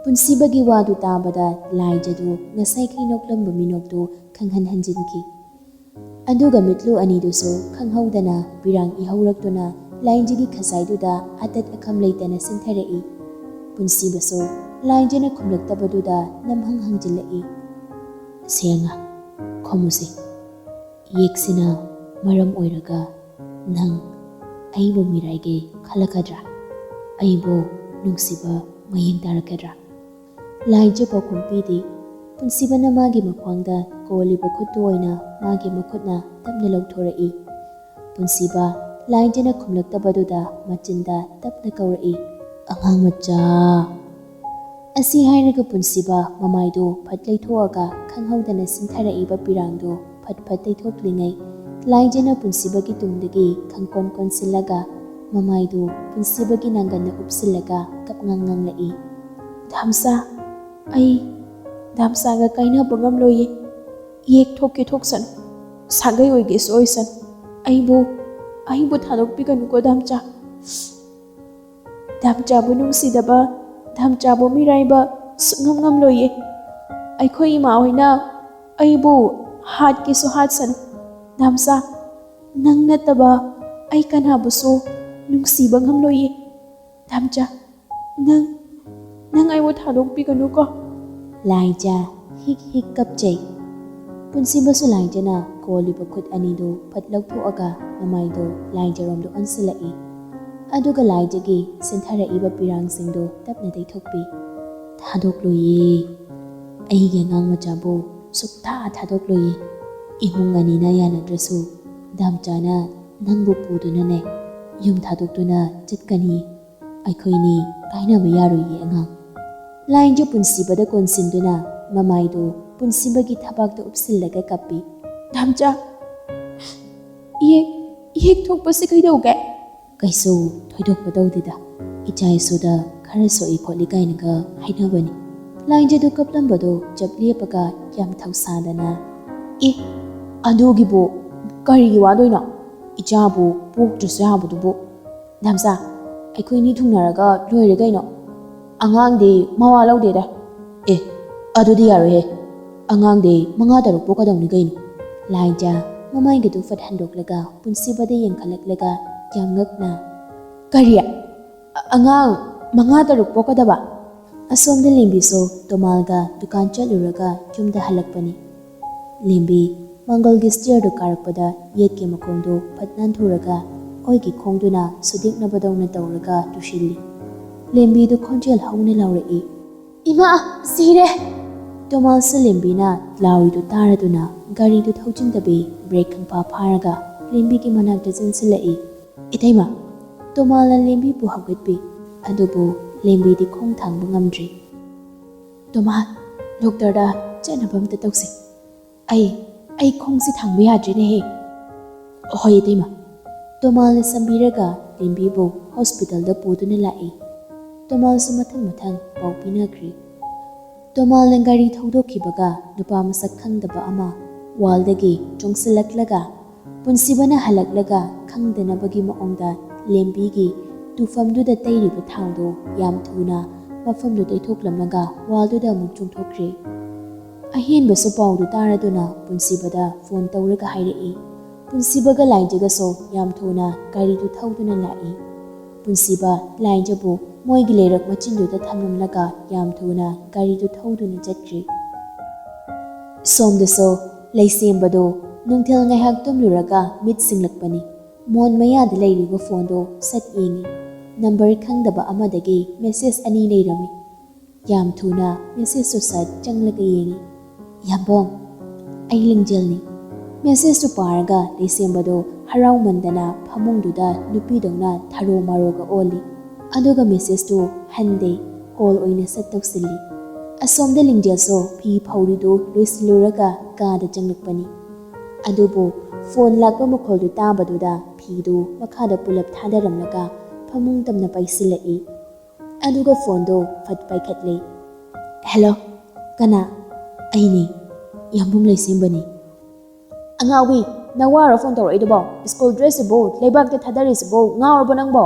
ꯄꯨꯟꯁꯤꯕꯒꯤ ꯋꯥꯗꯨ ꯇꯥꯕꯗ ꯂꯥꯏꯖꯗꯨ ꯉꯁꯥꯏꯈꯩ ꯅꯣꯛꯂꯝꯕ ꯃꯤꯅꯣꯛꯇꯨ ꯈꯪꯍꯟ ꯍꯟꯖꯤꯟꯈꯤ꯫ ꯑꯗꯨꯒ ꯃꯤꯠꯂꯨ ꯑꯅꯤꯗꯨꯁꯨ ꯈꯪꯍꯧꯗꯅ ꯄꯤꯔꯥꯡ ꯏꯍꯧꯔꯛꯇꯨꯅ ꯂꯥꯏꯖꯒꯤ ꯈꯖꯥꯏꯗꯨꯗ ꯑꯇꯠ ꯑꯈꯝ ꯂꯩꯇꯅ ꯁꯤꯟꯊꯔꯛꯏ꯫ ꯄꯨꯟꯁꯤꯕꯁꯨ ꯂꯥꯏꯖꯅ ꯈꯨꯝꯂꯛꯇꯕꯗꯨꯗ ꯅꯝꯍꯪ ꯍꯪꯖꯤꯜꯂꯛꯏ꯫ "ꯁꯦꯡꯉ ꯈꯨꯝꯃꯨꯁꯦ꯫ ꯌꯦꯛꯁꯤꯅ ꯃꯔꯝ ꯑꯣꯏꯔꯒ ꯅꯪ ꯑꯩꯕꯨ ꯃꯤꯔꯥꯏꯒꯦ ꯈꯜꯂꯛꯀꯗ꯭ꯔꯥ? ꯑꯩꯕꯨ ꯅꯨꯡꯁꯤꯕ ꯃꯌꯦꯡ ꯇꯥꯔꯛꯀꯗ꯭ꯔꯥ?" ꯂꯥꯏꯖ ꯄꯥꯎꯈꯨꯝ ꯄꯤꯗꯦ꯫ ꯄꯨꯟꯁꯤꯕꯅ ꯃꯥꯒꯤ ꯃꯈ꯭ꯋꯥꯡꯗ ꯀꯣꯜꯂꯤꯕ ꯈꯨꯠꯇꯨ ꯑꯣꯏꯅ ꯃꯥꯒꯤ ꯃꯈꯨꯠꯅ ꯇꯞꯅ ꯂꯧꯊꯣꯔꯛꯏ꯫ ꯄꯨꯟꯁꯤꯕ ꯂꯥꯏꯖꯅ ꯈꯨꯝꯂꯛꯇꯕꯗꯨꯗ ꯃꯆꯤꯟꯗ ꯇꯞꯅ ꯀꯧꯔꯛꯏ, "ꯑꯉꯥꯡ ꯃꯆꯥ!" ꯑꯁꯤ ꯍꯥꯏꯔꯒ ꯄꯨꯟꯁꯤꯕ ꯃꯃꯥꯏꯗꯨ ꯐꯠ ꯂꯩꯊꯣꯛꯑꯒ ꯈꯪꯍꯧꯗꯅ ꯁꯤꯟꯊꯔꯛꯏꯕ ꯄꯤꯔꯥꯡꯗꯨ ꯐꯠ ꯐꯠ ꯇꯩꯊꯣꯛꯂꯤꯉꯩ, ꯂꯥꯏꯖꯅ ꯄꯨꯟꯁꯤꯕꯒꯤ ꯇꯨꯡꯗꯒꯤ ꯈꯪꯀꯣꯟ ꯀꯣꯟꯁꯤꯜꯂꯒ ꯃꯃꯥꯏꯗꯨ ꯄꯨꯟꯁꯤꯕꯒꯤ ꯅꯥꯡꯒꯟꯗ ꯎꯞꯁꯤꯜꯂꯒ ꯀꯞꯉꯥꯡ ꯉꯥꯡꯂꯛꯏ, "ꯗꯥꯝꯆꯥ, ꯑꯩ ꯗꯥꯝꯆꯥꯒ ꯀꯥꯏꯅꯕ ꯉꯝꯂꯣꯏꯌꯦ꯫ ꯌꯦꯛ ꯊꯣꯛꯀꯦ ꯊꯣꯛꯁꯅꯨ, ꯁꯥꯒꯩ ꯑꯣꯏꯒꯦꯁꯨ ꯑꯣꯏꯁꯅꯨ, ꯑꯩꯕꯨ, ꯑꯩꯕꯨ ꯊꯥꯗꯣꯛꯄꯤꯒꯅꯨꯀꯣ ꯗꯥꯝꯆꯥ꯫ ꯗꯥꯝꯆꯥꯕꯨ ꯅꯨꯡꯁꯤꯗꯕ, ꯗꯥꯝꯆꯥꯕꯨ ꯃꯤꯔꯥꯏꯕ ꯁꯨꯛꯉꯝ ꯉꯝꯂꯣꯏꯌꯦ꯫ ꯑꯩꯈꯣꯏ ꯏꯃꯥ ꯍꯣꯏꯅ ꯑꯩꯕꯨ ꯍꯥꯠꯀꯦꯁꯨ ꯍꯥꯠꯁꯅꯨ꯫ ꯗꯥꯝꯆꯥ, ꯅꯪ ꯅꯠꯇꯕ ꯑꯩ ꯀꯅꯥꯕꯨꯁꯨ ꯅꯨꯡꯁꯤꯕ ꯉꯝꯂꯣꯏꯌꯦ꯫ ꯗꯥꯝꯆꯥ, ꯅꯪ, ꯅꯪ ꯑꯩꯕꯨ ꯊꯥꯗꯣꯛꯄꯤꯒꯅꯨꯀꯣ꯫" ꯂꯥꯏꯖ ꯍꯤꯛ ꯍꯤꯛ ꯀꯞꯆꯩ꯫ ꯄꯨꯟꯁꯤꯕꯁꯨ ꯂꯥꯏꯖꯅ ꯀꯣꯜꯂꯤꯕ ꯈꯨꯠ ꯑꯅꯤꯗꯨ ꯐꯠ ꯂꯧꯊꯣꯛꯑꯒ ꯃꯃꯥꯏꯗꯨ ꯂꯥꯏꯖꯔꯣꯝꯗ ꯑꯣꯟꯁꯤꯜꯂꯛꯏ꯫ ꯑꯗꯨꯒ ꯂꯥꯏꯖꯒꯤ ꯁꯤꯟꯊꯔꯛꯏꯕ ꯄꯤꯔꯥꯡꯁꯤꯡꯗꯨ ꯇꯞꯅ ꯇꯩꯊꯣꯛꯄꯤ꯫ "ꯊꯥꯗꯣꯛꯂꯣꯏꯌꯦ꯫ ꯑꯩꯒꯤ ꯑꯉꯥꯡ ꯃꯆꯥꯕꯨ ꯁꯨꯛꯊꯥ ꯊꯥꯗꯣꯛꯂꯣꯏꯌꯦ꯫ ꯏꯃꯨꯡ ꯑꯅꯤꯅ ꯌꯥꯅꯗ꯭ꯔꯁꯨ ꯗꯥꯝꯆꯥꯅ ꯅꯪꯕꯨ ꯄꯨꯗꯨꯅꯅꯦ ꯌꯨꯝ ꯊꯥꯗꯣꯛꯇꯨꯅ ꯆꯠꯀꯅꯤ꯫ ꯑꯩꯈꯣꯏꯅꯤ ꯀꯥꯏꯅꯕ ꯌꯥꯔꯣꯏꯌꯦ ꯑꯉꯥꯡ꯫ ꯂꯥꯏꯟꯁꯨ ꯄꯨꯟꯁꯤꯕꯗ ꯀꯣꯟꯁꯤꯟꯗꯨꯅ ꯃꯃꯥꯏꯗꯨ ꯄꯨꯟꯁꯤꯕꯒꯤ ꯊꯕꯥꯛꯇ ꯎꯞꯁꯤꯜꯂꯒ ꯀꯞꯄꯤ꯫ ꯗꯥꯝꯆꯥ, ꯏꯍꯦꯛ, ꯏꯍꯦꯛ ꯊꯣꯛꯄꯁꯤ ꯀꯩꯗꯧꯒꯦ? ꯀꯩꯁꯨ ꯊꯣꯏꯗꯣꯛꯄ ꯇꯧꯗꯦꯗ, ꯏꯆꯥ ꯏꯁꯨꯗ ꯈꯔ ꯁꯣꯛꯏ ꯈꯣꯠꯂꯤ ꯀꯥꯏꯅꯒ ꯍꯥꯏꯅꯕꯅꯤ꯫ ꯂꯥꯏꯟꯁꯦꯗꯨ ꯀꯞꯂꯝꯕꯗꯣ ꯆꯞ ꯂꯦꯞꯄꯒ ꯌꯥꯝ ꯊꯧꯁꯥꯗꯅ, ꯑꯦ, ꯑꯗꯨꯒꯤꯕꯨ ꯀꯔꯤꯒꯤ ꯋꯥꯗꯣꯏꯅꯣ? ꯏꯆꯥꯕꯨ ꯄꯣꯛꯇ꯭ꯔꯁꯨ ꯌꯥꯕꯗꯨꯕꯨ꯫ ꯗꯥꯝꯆꯥ, ꯑꯩꯈꯣꯏꯅꯤ ꯊꯨꯡꯅꯔꯒ ꯂꯣꯏꯔꯦ ꯀꯩꯅꯣ꯫ ꯑꯉꯥꯡꯗꯤ ꯃꯋꯥ ꯂꯧꯗꯦꯗ꯫ ꯑꯦ, ꯑꯗꯨꯗꯤ ꯌꯥꯔꯣꯏꯍꯦ꯫ ꯑꯉꯥꯡꯗꯤ ꯃꯉꯥ ꯇꯔꯨꯛ ꯄꯣꯛꯀꯗꯧꯅꯤ ꯀꯩꯅꯣ꯫ ꯂꯥꯏꯖꯥ ꯃꯃꯥꯏꯒꯗꯨ ꯐꯠ ꯍꯟꯗꯣꯛꯂꯒ ꯄꯨꯟꯁꯤꯕꯗ ꯌꯦꯡꯈꯠꯂꯛꯂꯒ ꯌꯥꯝ ꯉꯛꯅ, "ꯀꯔꯤ? ꯑ-, ꯑꯉꯥꯡ ꯃꯉꯥ ꯇꯔꯨꯛ ꯄꯣꯛꯀꯗꯕ?" ꯑꯁꯣꯝꯗ ꯂꯦꯝꯕꯤꯁꯨ ꯇꯣꯃꯥꯜꯒ ꯗꯨꯀꯥꯟ ꯆꯠꯂꯨꯔꯒ ꯌꯨꯝꯗ ꯍꯜꯂꯛꯄꯅꯤ꯫ ꯂꯦꯝꯕꯤ ꯃꯪꯒꯜꯒꯤ ꯁ꯭ꯇꯤꯌꯔꯗꯨ ꯀꯥꯔꯛꯄꯗ ꯌꯦꯠꯀꯤ ꯃꯈꯣꯡꯗꯨ ꯐꯠ ꯅꯥꯟꯊꯨꯔꯒ ꯑꯣꯏꯒꯤ ꯈꯣꯡꯗꯨꯅ ꯁꯨꯗꯦꯛꯅꯕꯗꯧꯅ ꯇꯧꯔꯒ ꯇꯨꯁꯤꯜꯂꯤ꯫ ꯂꯦꯝꯕꯤꯗꯨ ꯈꯣꯟꯖꯦꯜ ꯍꯧꯅ ꯂꯥꯎꯔꯛꯏ, "ꯏꯃꯥ, ꯁꯤꯔꯦ!" ꯇꯣꯃꯥꯜꯁꯨ ꯂꯦꯝꯕꯤꯅ ꯂꯥꯎꯔꯤꯗꯨ ꯇꯥꯔꯗꯨꯅ ꯒꯥꯔꯤꯗꯨ ꯊꯧꯖꯤꯟꯗꯕꯤ ꯕ꯭ꯔꯦꯛ ꯈꯪꯐꯥ ꯐꯥꯔꯒ ꯂꯦꯝꯕꯤꯒꯤ ꯃꯅꯥꯛꯇ ꯆꯦꯟꯁꯤꯜꯂꯛꯏ꯫ "ꯏꯇꯩꯃ!" ꯇꯣꯃꯥꯜꯅ ꯂꯦꯝꯕꯤꯕꯨ ꯍꯧꯒꯠꯄꯤ꯫ ꯑꯗꯨꯕꯨ ꯂꯦꯝꯕꯤꯗꯤ ꯈꯣꯡ ꯊꯥꯡꯕ ꯉꯝꯗ꯭ꯔꯤ꯫ "ꯇꯣꯃꯥꯜ, ꯗꯣꯛꯇꯔꯗ ꯆꯠꯅꯕ ꯑꯝꯇ ꯇꯧꯁꯤ꯫ ꯑꯩ, ꯑꯩ ꯈꯣꯡꯁꯤ ꯊꯥꯡꯕ ꯌꯥꯗ꯭ꯔꯦꯅꯦꯍꯦ꯫" "ꯍꯣꯏ, ꯏꯇꯩꯃ꯫" ꯇꯣꯃꯥꯜꯅ ꯁꯝꯕꯤꯔꯒ ꯂꯦꯝꯕꯤꯕꯨ ꯍꯣꯁꯄꯤꯇꯥꯜꯗ ꯄꯨꯗꯨꯅ ꯂꯥꯛꯏ꯫ ꯇꯣꯃꯥꯜꯁꯨ ꯃꯊꯪ ꯃꯊꯪ ꯄꯥꯎ ꯄꯤꯅꯈ꯭ꯔꯤ꯫ ꯇꯣꯃꯥꯜꯅ ꯒꯥꯔꯤ ꯊꯧꯗꯣꯛꯈꯤꯕꯒ ꯅꯨꯄꯥ ꯃꯁꯛ ꯈꯪꯗꯕ ꯑꯃ ꯋꯥꯜꯗꯒꯤ ꯆꯣꯡꯁꯤꯜꯂꯛꯂꯒ ꯄꯨꯟꯁꯤꯕꯅ ꯍꯜꯂꯛꯂꯒ ꯈꯪꯗꯅꯕꯒꯤ ꯃꯑꯣꯡꯗ ꯂꯦꯝꯕꯤꯒꯤ ꯇꯨꯐꯝꯗꯨꯗ ꯇꯩꯔꯤꯕ ꯊꯥꯎꯗꯨ ꯌꯥꯝ ꯊꯨꯅ ꯃꯐꯝꯗꯨ ꯇꯩꯊꯣꯛꯂꯝꯂꯒ ꯋꯥꯜꯗꯨꯗ ꯑꯃꯨꯛ ꯆꯣꯡꯊꯣꯛꯈ꯭ꯔꯦ꯫ ꯑꯍꯦꯟꯕꯁꯨ ꯄꯥꯎꯗꯨ ꯇꯥꯔꯗꯨꯅ ꯄꯨꯟꯁꯤꯕꯗ ꯐꯣꯟ ꯇꯧꯔꯒ ꯍꯥꯏꯔꯛꯏ꯫ ꯄꯨꯟꯁꯤꯕꯒ ꯂꯥꯏꯖꯒꯁꯨ ꯌꯥꯝ ꯊꯨꯅ ꯒꯥꯔꯤꯗꯨ ꯊꯧꯗꯨꯅ ꯂꯥꯛꯏ꯫ ꯄꯨꯟꯁꯤꯕ ꯂꯥꯏꯖꯕꯨ ꯃꯣꯏꯒꯤ ꯂꯩꯔꯛ ꯃꯆꯤꯟꯗꯨꯗ ꯊꯝꯂꯝꯂꯒ ꯌꯥꯝ ꯊꯨꯅ ꯒꯥꯔꯤꯗꯨ ꯊꯧꯗꯨꯅ ꯆꯠꯈ꯭ꯔꯤ꯫ ꯁꯣꯝꯗꯁꯨ ꯂꯩꯁꯦꯝꯕꯗꯨ ꯅꯨꯡꯊꯤꯜ ꯉꯥꯏꯍꯥꯛ ꯇꯨꯝꯂꯨꯔꯒ ꯃꯤꯠ ꯁꯤꯡꯂꯛꯄꯅꯤ꯫ ꯃꯣꯟ ꯃꯌꯥꯗ ꯂꯩꯔꯤꯕ ꯐꯣꯟꯗꯨ ꯁꯠ ꯌꯦꯡꯏ꯫ ꯅꯝꯕꯔ ꯈꯪꯗꯕ ꯑꯃꯗꯒꯤ ꯃꯦꯁꯦꯖ ꯑꯅꯤ ꯂꯩꯔꯝꯃꯤ꯫ ꯌꯥꯝ ꯊꯨꯅ ꯃꯦꯁꯦꯖꯇꯨ ꯁꯠ ꯆꯪꯂꯒ ꯌꯦꯡꯏ꯫ "ꯌꯥꯝꯕꯣꯡ, ꯑꯩ ꯂꯤꯡꯖꯦꯜꯅꯤ꯫" ꯃꯦꯁꯦꯖꯇꯨ ꯄꯥꯔꯒ ꯂꯩꯁꯦꯝꯕꯗꯣ ꯍꯔꯥꯎꯃꯟꯗꯅ ꯐꯃꯨꯡꯗꯨꯗ ꯅꯨꯄꯤꯗꯧꯅ ꯊꯔꯣ ꯃꯥꯔꯣꯒ ꯑꯣꯜꯂꯤ꯫ ꯑꯗꯨꯒ ꯃꯦꯁꯦꯖꯇꯨ ꯍꯟꯗꯦ, ꯀꯣꯜ ꯑꯣꯏꯅ ꯁꯠ ꯇꯧꯁꯤꯜꯂꯤ꯫ ꯑꯁꯣꯝꯗ ꯂꯤꯡꯖꯦꯜꯁꯨ ꯐꯤ ꯐꯧꯔꯤꯗꯨ ꯂꯣꯏꯁꯤꯜꯂꯨꯔꯒ ꯀꯥꯗ ꯆꯪꯂꯛꯄꯅꯤ꯫ ꯑꯗꯨꯕꯨ ꯐꯣꯟ ꯂꯥꯛꯄ ꯃꯈꯣꯜꯗꯨ ꯇꯥꯕꯗꯨꯗ ꯐꯤꯗꯨ ꯃꯈꯥꯗ ꯄꯨꯂꯞ ꯊꯥꯗꯔꯝꯂꯒ ꯐꯃꯨꯡ ꯇꯝꯅ ꯄꯥꯏꯁꯤꯜꯂꯛꯏ꯫ ꯑꯗꯨꯒ ꯐꯣꯟꯗꯣ ꯐꯠ ꯄꯥꯏꯈꯠꯂꯦ꯫ "ꯍꯦꯜꯂꯣ, ꯀꯅꯥ?" "ꯑꯩꯅꯤ, ꯌꯥꯝꯕꯨꯡ ꯂꯩꯁꯦꯝꯕꯅꯤ꯫" "ꯑꯉꯥꯎꯕꯤ, ꯅꯋꯥꯔꯣ ꯐꯣꯟ ꯇꯧꯔꯛꯏꯗꯨꯕꯣ? ꯁ꯭ꯀꯨꯜ ꯗ꯭ꯔꯦꯁꯁꯤꯕꯨ ꯂꯩꯕꯥꯛꯇ ꯊꯥꯗꯔꯤꯁꯤꯕꯨ ꯉꯥꯎꯔꯕꯣ ꯅꯪꯕꯣ?"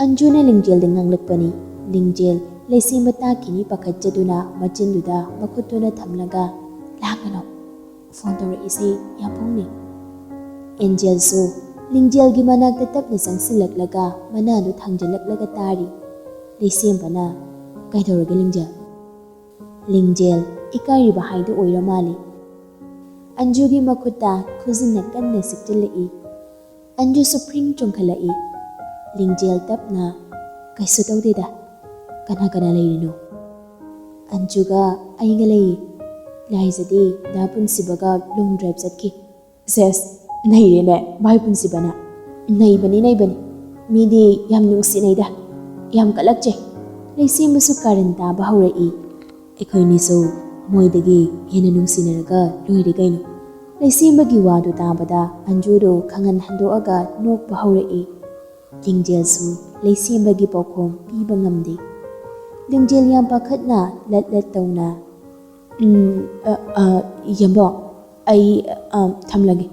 ꯑꯟꯖꯨꯅ ꯂꯤꯡꯖꯦꯜꯗ ꯉꯥꯡꯂꯛꯄꯅꯤ꯫ ꯂꯤꯡꯖꯦꯜ ꯂꯩꯁꯦꯝꯕ ꯇꯥꯈꯤꯅꯤ ꯄꯥꯈꯠꯆꯗꯨꯅ ꯃꯆꯤꯟꯗꯨꯗ ꯃꯈꯨꯠꯇꯨꯅ ꯊꯝꯂꯒ, "ꯂꯥꯡꯒꯅꯨ, ꯐꯣꯟ ꯇꯧꯔꯛꯏꯁꯤ ꯌꯥꯝꯕꯨꯡꯅꯤ꯫" ꯑꯦꯟꯖꯦꯜꯁꯨ ꯂꯤꯡꯖꯦꯜꯒꯤ ꯃꯅꯥꯛꯇ ꯇꯞꯅ ꯆꯪꯁꯤꯜꯂꯛꯂꯒ ꯃꯅꯥꯗꯨ ꯊꯥꯡꯖꯜꯂꯛꯂꯒ ꯇꯥꯔꯤ꯫ ꯂꯩꯁꯦꯝꯕꯅ, "ꯀꯩꯗꯧꯔꯒꯦ ꯂꯤꯡꯖꯦꯜ?" ꯂꯤꯡꯖꯦꯜ ꯏꯀꯥꯏꯔꯤꯕ ꯍꯥꯏꯗꯨ ꯑꯣꯏꯔ ꯃꯥꯜꯂꯤ꯫ ꯑꯟꯖꯨꯒꯤ ꯃꯈꯨꯠꯇ ꯈꯨꯖꯤꯟꯅ ꯀꯟꯅ ꯁꯤꯛꯆꯤꯜꯂꯛꯏ꯫ ꯑꯟꯖꯨꯁꯨ ꯐ꯭ꯔꯤꯡ ꯆꯣꯡꯈꯠꯂꯛꯏ꯫ ꯂꯤꯡꯖꯦꯜ ꯇꯞꯅ, "ꯀꯩꯁꯨ ꯇꯧꯗꯦꯗ꯫ ꯀꯅꯥ ꯀꯅꯥ ꯂꯩꯔꯤꯅꯣ?" "ꯑꯟꯖꯨꯒ ꯑꯩꯒ ꯂꯩꯌꯦ꯫ ꯂꯥꯏꯖꯗꯤ ꯗꯥ ꯄꯨꯟꯁꯤꯕꯒ ꯂꯣꯡ ꯗ꯭ꯔꯥꯏꯚ ꯆꯠꯈꯤ꯫" "ꯁꯦꯁ, ꯅꯩꯔꯦꯅꯦ ꯚꯥꯏ ꯄꯨꯟꯁꯤꯕꯅ꯫" "ꯅꯩꯕꯅꯤ, ꯅꯩꯕꯅꯤ꯫ ꯃꯤꯗꯤ ꯌꯥꯝ ꯅꯨꯡꯁꯤꯅꯩꯗ, ꯌꯥꯝ ꯀꯠꯂꯛꯆꯩ꯫" ꯂꯩꯁꯦꯝꯕꯁꯨ ꯀꯥꯔꯟ ꯇꯥꯕ ꯍꯧꯔꯛꯏ꯫ "ꯑꯩꯈꯣꯏꯅꯤꯁꯨ ꯃꯣꯏꯗꯒꯤ ꯍꯦꯟꯅ ꯅꯨꯡꯁꯤꯅꯔꯒ ꯂꯣꯏꯔꯦ ꯀꯩꯅꯣ꯫" ꯂꯩꯁꯦꯝꯕꯒꯤ ꯋꯥꯗꯨ ꯇꯥꯕꯗ ꯑꯟꯖꯨꯗꯨ ꯈꯪꯍꯟ ꯍꯟꯗꯣꯛꯑꯒ ꯅꯣꯛꯄ ꯍꯧꯔꯛꯏ꯫ ꯂꯤꯡꯖꯦꯜꯁꯨ ꯂꯩꯁꯦꯝꯕꯒꯤ ꯄꯥꯎꯈꯣꯝ ꯄꯤꯕ ꯉꯝꯗꯦ꯫ ꯂꯤꯡꯖꯦꯜ ꯌꯥꯝ ꯄꯥꯈꯠꯅ ꯂꯠ ꯂꯠ ꯇꯧꯅ, "ꯎꯝ, ꯑ, ꯑ, ꯌꯥꯝꯕꯣ, ꯑꯩ, ꯑ, ꯊꯝꯂꯒꯦ꯫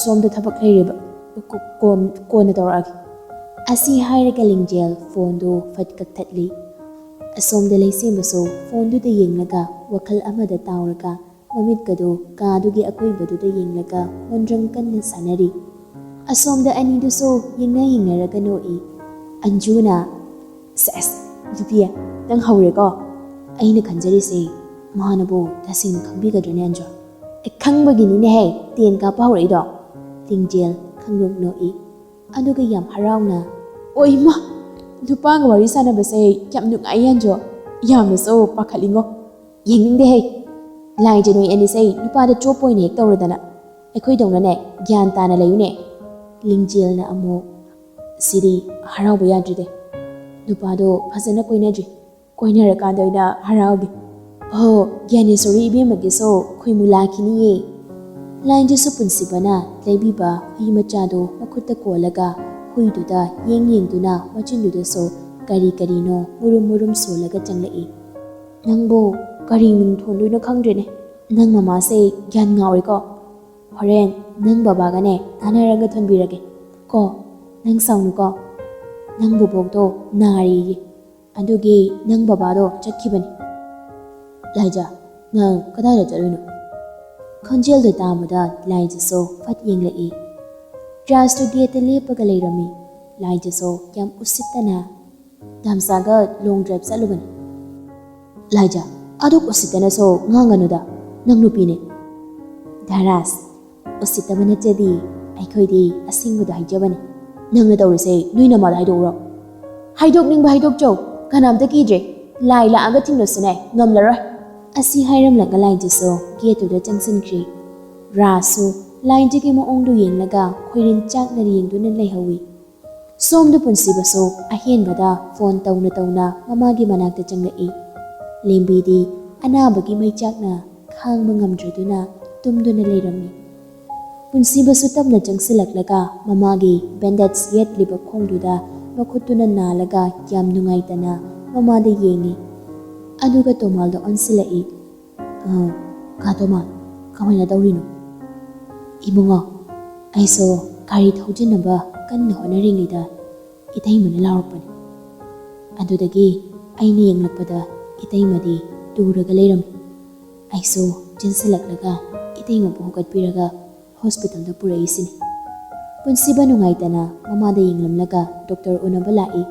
ꯁꯣꯝꯗ ꯊꯕꯛ ꯂꯩꯔꯦꯕ꯫ ꯀꯣ-, ꯀꯣꯟ-, ꯀꯣꯟꯅ ꯇꯧꯔꯛꯑꯒꯦ꯫" ꯑꯁꯤ ꯍꯥꯏꯔꯒ ꯂꯤꯡꯖꯦꯜ ꯐꯣꯟꯗꯨ ꯐꯠ ꯀꯛꯊꯠꯂꯤ꯫ ꯑꯁꯣꯝꯗ ꯂꯩꯁꯦꯝꯕꯁꯨ ꯐꯣꯟꯗꯨꯗ ꯌꯦꯡꯂꯒ ꯋꯥꯈꯜ ꯑꯃꯗ ꯇꯥꯎꯔꯒ ꯃꯃꯤꯠꯀꯗꯨ ꯀꯥꯗꯨꯒꯤ ꯑꯀꯣꯏꯕꯗꯨꯗ ꯌꯦꯡꯂꯒ ꯃꯣꯟꯗ꯭ꯔꯪ ꯀꯟꯅ ꯁꯥꯟꯅꯔꯤ꯫ ꯑꯁꯣꯝꯗ ꯑꯅꯤꯗꯨꯁꯨ ꯌꯦꯡꯅ ꯌꯦꯡꯅꯔꯒ ꯅꯣꯛꯏ꯫ ꯑꯟꯖꯨꯅ, "ꯁꯦꯁ, ꯅꯨꯄꯤ, ꯅꯪ ꯍꯧꯔꯦꯀꯣ꯫ ꯑꯩꯅ ꯈꯟꯖꯔꯤꯁꯦ, ꯃꯥꯅꯕꯨ ꯇꯁꯦꯡꯅ ꯈꯪꯕꯤꯒꯗ꯭ꯔꯅꯦ ꯑꯟꯖꯨ?" "ꯑꯦ, ꯈꯪꯕꯒꯤꯅꯤꯅꯦꯍꯦ ꯇꯦꯟ ꯀꯥꯞꯄ ꯍꯧꯔꯛꯏꯗꯣ꯫" ꯂꯤꯡꯖꯦꯜ ꯈꯪꯅꯣꯛ ꯅꯣꯛꯏ꯫ ꯑꯗꯨꯒ ꯌꯥꯝ ꯍꯔꯥꯎꯅ, "ꯑꯣ ꯏꯃꯥ, ꯅꯨꯄꯥꯒ ꯋꯥꯔꯤ ꯁꯥꯟꯅꯕꯁꯦ ꯌꯥꯝ ꯅꯨꯡꯉꯥꯏ ꯑꯟꯖꯨ꯫ ꯌꯥꯝꯅꯁꯨ ꯄꯥꯈꯠꯂꯤꯉꯣ꯫ ꯌꯦꯡꯅꯤꯡꯗꯦꯍꯦ꯫" "ꯂꯥꯏꯖ, ꯅꯣꯏ ꯑꯅꯤꯁꯦ ꯅꯨꯄꯥꯗ ꯆꯣꯞꯄ ꯑꯣꯏꯅ ꯍꯦꯛ ꯇꯧꯔꯗꯅ꯫ ꯑꯩꯈꯣꯏꯗꯧꯅꯅꯦ ꯒ꯭ꯌꯥꯟ ꯇꯥꯅ ꯂꯩꯌꯨꯅꯦ꯫" ꯂꯤꯡꯖꯦꯜꯅ ꯑꯃꯨꯛ, "ꯁꯤꯗꯤ ꯍꯔꯥꯎꯕ ꯌꯥꯗ꯭ꯔꯤꯗꯦ꯫ ꯅꯨꯄꯥꯗꯣ ꯐꯖꯅ ꯀꯣꯏꯅꯗ꯭ꯔꯤ꯫ ꯀꯣꯏꯅꯔꯀꯥꯟꯗ ꯑꯣꯏꯅ ꯍꯔꯥꯎꯒꯦ꯫ ꯑꯣ, ꯒ꯭ꯌꯥꯅꯦꯁꯣꯔꯤ ꯏꯕꯦꯝꯃꯒꯤꯁꯨ ꯈꯣꯏꯃꯨ ꯂꯥꯛꯈꯤꯅꯤꯌꯦ꯫" ꯂꯥꯏꯟꯗꯨꯁꯨ ꯄꯨꯟꯁꯤꯕꯅ ꯂꯩꯕꯤꯕ ꯍꯨꯏ ꯃꯆꯥꯗꯨ ꯃꯈꯨꯠꯇ ꯀꯣꯜꯂꯒ ꯍꯨꯏꯗꯨꯗ ꯌꯦꯡ ꯌꯦꯡꯗꯨꯅ ꯃꯆꯤꯟꯗꯨꯗꯁꯨ ꯀꯔꯤ ꯀꯔꯤꯅꯣ ꯃꯨꯔꯨꯝ ꯃꯨꯔꯨꯝ ꯁꯣꯜꯂꯒ ꯆꯪꯂꯛꯏ꯫ "ꯅꯪꯕꯨ ꯀꯔꯤ ꯃꯤꯡ ꯊꯣꯟꯗꯣꯏꯅꯣ ꯈꯪꯗ꯭ꯔꯦꯅꯦ꯫ ꯅꯪ ꯃꯃꯥꯁꯦ ꯒ꯭ꯌꯥꯟ ꯉꯥꯎꯔꯦꯀꯣ꯫ ꯍꯣꯔꯦꯟ ꯅꯪ ꯕꯕꯥꯒꯅꯦ ꯇꯥꯟꯅꯔꯒ ꯊꯣꯟꯕꯤꯔꯒꯦ ꯀꯣ꯫ ꯅꯪ ꯁꯥꯎꯅꯨꯀꯣ꯫ ꯅꯪ ꯕꯣꯕꯣꯛꯇꯣ ꯅꯥꯔꯤꯌꯦ꯫ ꯑꯗꯨꯒꯤ ꯅꯪ ꯕꯕꯥꯗꯣ ꯆꯠꯈꯤꯕꯅꯤ꯫" "ꯂꯥꯏꯖ, ꯅꯪ ꯀꯗꯥꯏꯗ ꯆꯠꯂꯨꯏꯅꯣ?" ꯈꯣꯟꯖꯦꯜꯗꯣ ꯇꯥꯕꯗ ꯂꯥꯏꯖꯁꯨ ꯐꯠ ꯌꯦꯡꯂꯛꯏ꯫ ꯔꯥꯖꯇꯨ ꯒꯦꯠꯇ ꯂꯦꯞꯄꯒ ꯂꯩꯔꯝꯃꯤ꯫ ꯂꯥꯏꯖꯁꯨ ꯌꯥꯝ ꯎꯁꯤꯠꯇꯅ, "ꯗꯥꯝꯆꯥꯒ ꯂꯣꯡ ꯗ꯭ꯔꯥꯏꯚ ꯆꯠꯂꯨꯕꯅꯤ꯫" "ꯂꯥꯏꯖ, ꯑꯗꯨꯛ ꯎꯁꯤꯠꯇꯅꯁꯨ ꯉꯥꯡꯒꯅꯨꯗ, ꯅꯪ ꯅꯨꯄꯤꯅꯦ꯫" "ꯙꯔꯥꯖ, ꯎꯁꯤꯠꯇꯕ ꯅꯠꯇ꯭ꯔꯗꯤ ꯑꯩꯈꯣꯏꯗꯤ ꯑꯁꯦꯡꯕꯗꯣ ꯍꯥꯏꯖꯕꯅꯤ꯫" "ꯅꯪꯅ ꯇꯧꯔꯤꯁꯦ ꯅꯣꯏ ꯅꯃꯥꯗ ꯍꯥꯏꯗꯣꯛꯎꯔꯣ꯫" "ꯍꯥꯏꯗꯣꯛꯅꯤꯡꯕ ꯍꯥꯏꯗꯣꯛꯆꯧ, ꯀꯅꯥꯝꯇ ꯀꯤꯗ꯭ꯔꯦ꯫ ꯂꯥꯏ ꯂꯥꯛꯑꯒ ꯊꯤꯡꯂꯁꯨꯅꯦ ꯉꯝꯂꯔꯣꯏ꯫" ꯑꯁꯤ ꯍꯥꯏꯔꯝꯂꯒ ꯂꯥꯏꯖꯁꯨ ꯒꯦꯠꯇꯨꯗ ꯆꯪꯁꯤꯟꯈ꯭ꯔꯤ꯫ ꯔꯥꯖꯁꯨ ꯂꯥꯏꯖꯒꯤ ꯃꯑꯣꯡꯗꯨ ꯌꯦꯡꯂꯒ ꯈꯣꯏꯔꯤꯟ ꯆꯥꯛꯅ ꯌꯦꯡꯗꯨꯅ ꯂꯩꯍꯧꯏ꯫ ꯁꯣꯝꯗ ꯄꯨꯟꯁꯤꯕꯁꯨ ꯑꯍꯦꯟꯕꯗ ꯐꯣꯟ ꯇꯧꯅ ꯇꯧꯅ ꯃꯃꯥꯒꯤ ꯃꯅꯥꯛꯇ ꯆꯪꯂꯛꯏ꯫ ꯂꯦꯝꯕꯤꯗꯤ ꯑꯅꯥꯕꯒꯤ ꯃꯩꯆꯥꯛꯅ ꯈꯥꯡꯕ ꯉꯝꯗ꯭ꯔꯗꯨꯅ ꯇꯨꯝꯗꯨꯅ ꯂꯩꯔꯝꯃꯤ꯫ ꯄꯨꯟꯁꯤꯕꯁꯨ ꯇꯞꯅ ꯆꯪꯁꯤꯜꯂꯛꯂꯒ ꯃꯃꯥꯒꯤ ꯕꯦꯟꯗꯦꯖ ꯌꯦꯠꯂꯤꯕ ꯈꯣꯡꯗꯨꯗ ꯃꯈꯨꯠꯇꯨꯅ ꯅꯥꯜꯂꯒ ꯌꯥꯝ ꯅꯨꯡꯉꯥꯏꯇꯅ ꯃꯃꯥꯗ ꯌꯦꯡꯉꯤ꯫ ꯑꯗꯨꯒ ꯇꯣꯃꯥꯜꯗ ꯑꯣꯟꯁꯤꯜꯂꯛꯏ꯫ "ꯑ, ꯀꯥ ꯇꯣꯃꯥ, ꯀꯃꯥꯏꯅ ꯇꯧꯔꯤꯅꯣ?" "ꯏꯕꯨꯡꯉꯣ, ꯑꯩꯁꯨ ꯒꯥꯔꯤ ꯊꯧꯖꯤꯟꯅꯕ ꯀꯟꯅ ꯍꯣꯠꯅꯔꯤꯉꯩꯗ ꯏꯇꯩꯃꯅ ꯂꯥꯎꯔꯛꯄꯅꯤ꯫ ꯑꯗꯨꯗꯒꯤ ꯑꯩꯅ ꯌꯦꯡꯂꯛꯄꯗ ꯏꯇꯩꯃꯗꯤ ꯇꯨꯔꯒ ꯂꯩꯔꯝꯃꯤ꯫ ꯑꯩꯁꯨ ꯆꯦꯟꯁꯤꯜꯂꯛꯂꯒ ꯏꯇꯩꯃꯕꯨ ꯍꯧꯒꯠꯄꯤꯔꯒ ꯍꯣꯁꯄꯤꯇꯥꯜꯗ ꯄꯨꯔꯛꯏꯁꯤꯅꯤ꯫" ꯄꯨꯟꯁꯤꯕ ꯅꯨꯡꯉꯥꯏꯇꯅ ꯃꯃꯥꯗ ꯌꯦꯡꯂꯝꯂꯒ ꯗꯣꯛꯇꯔ ꯎꯅꯕ ꯂꯥꯛꯏ꯫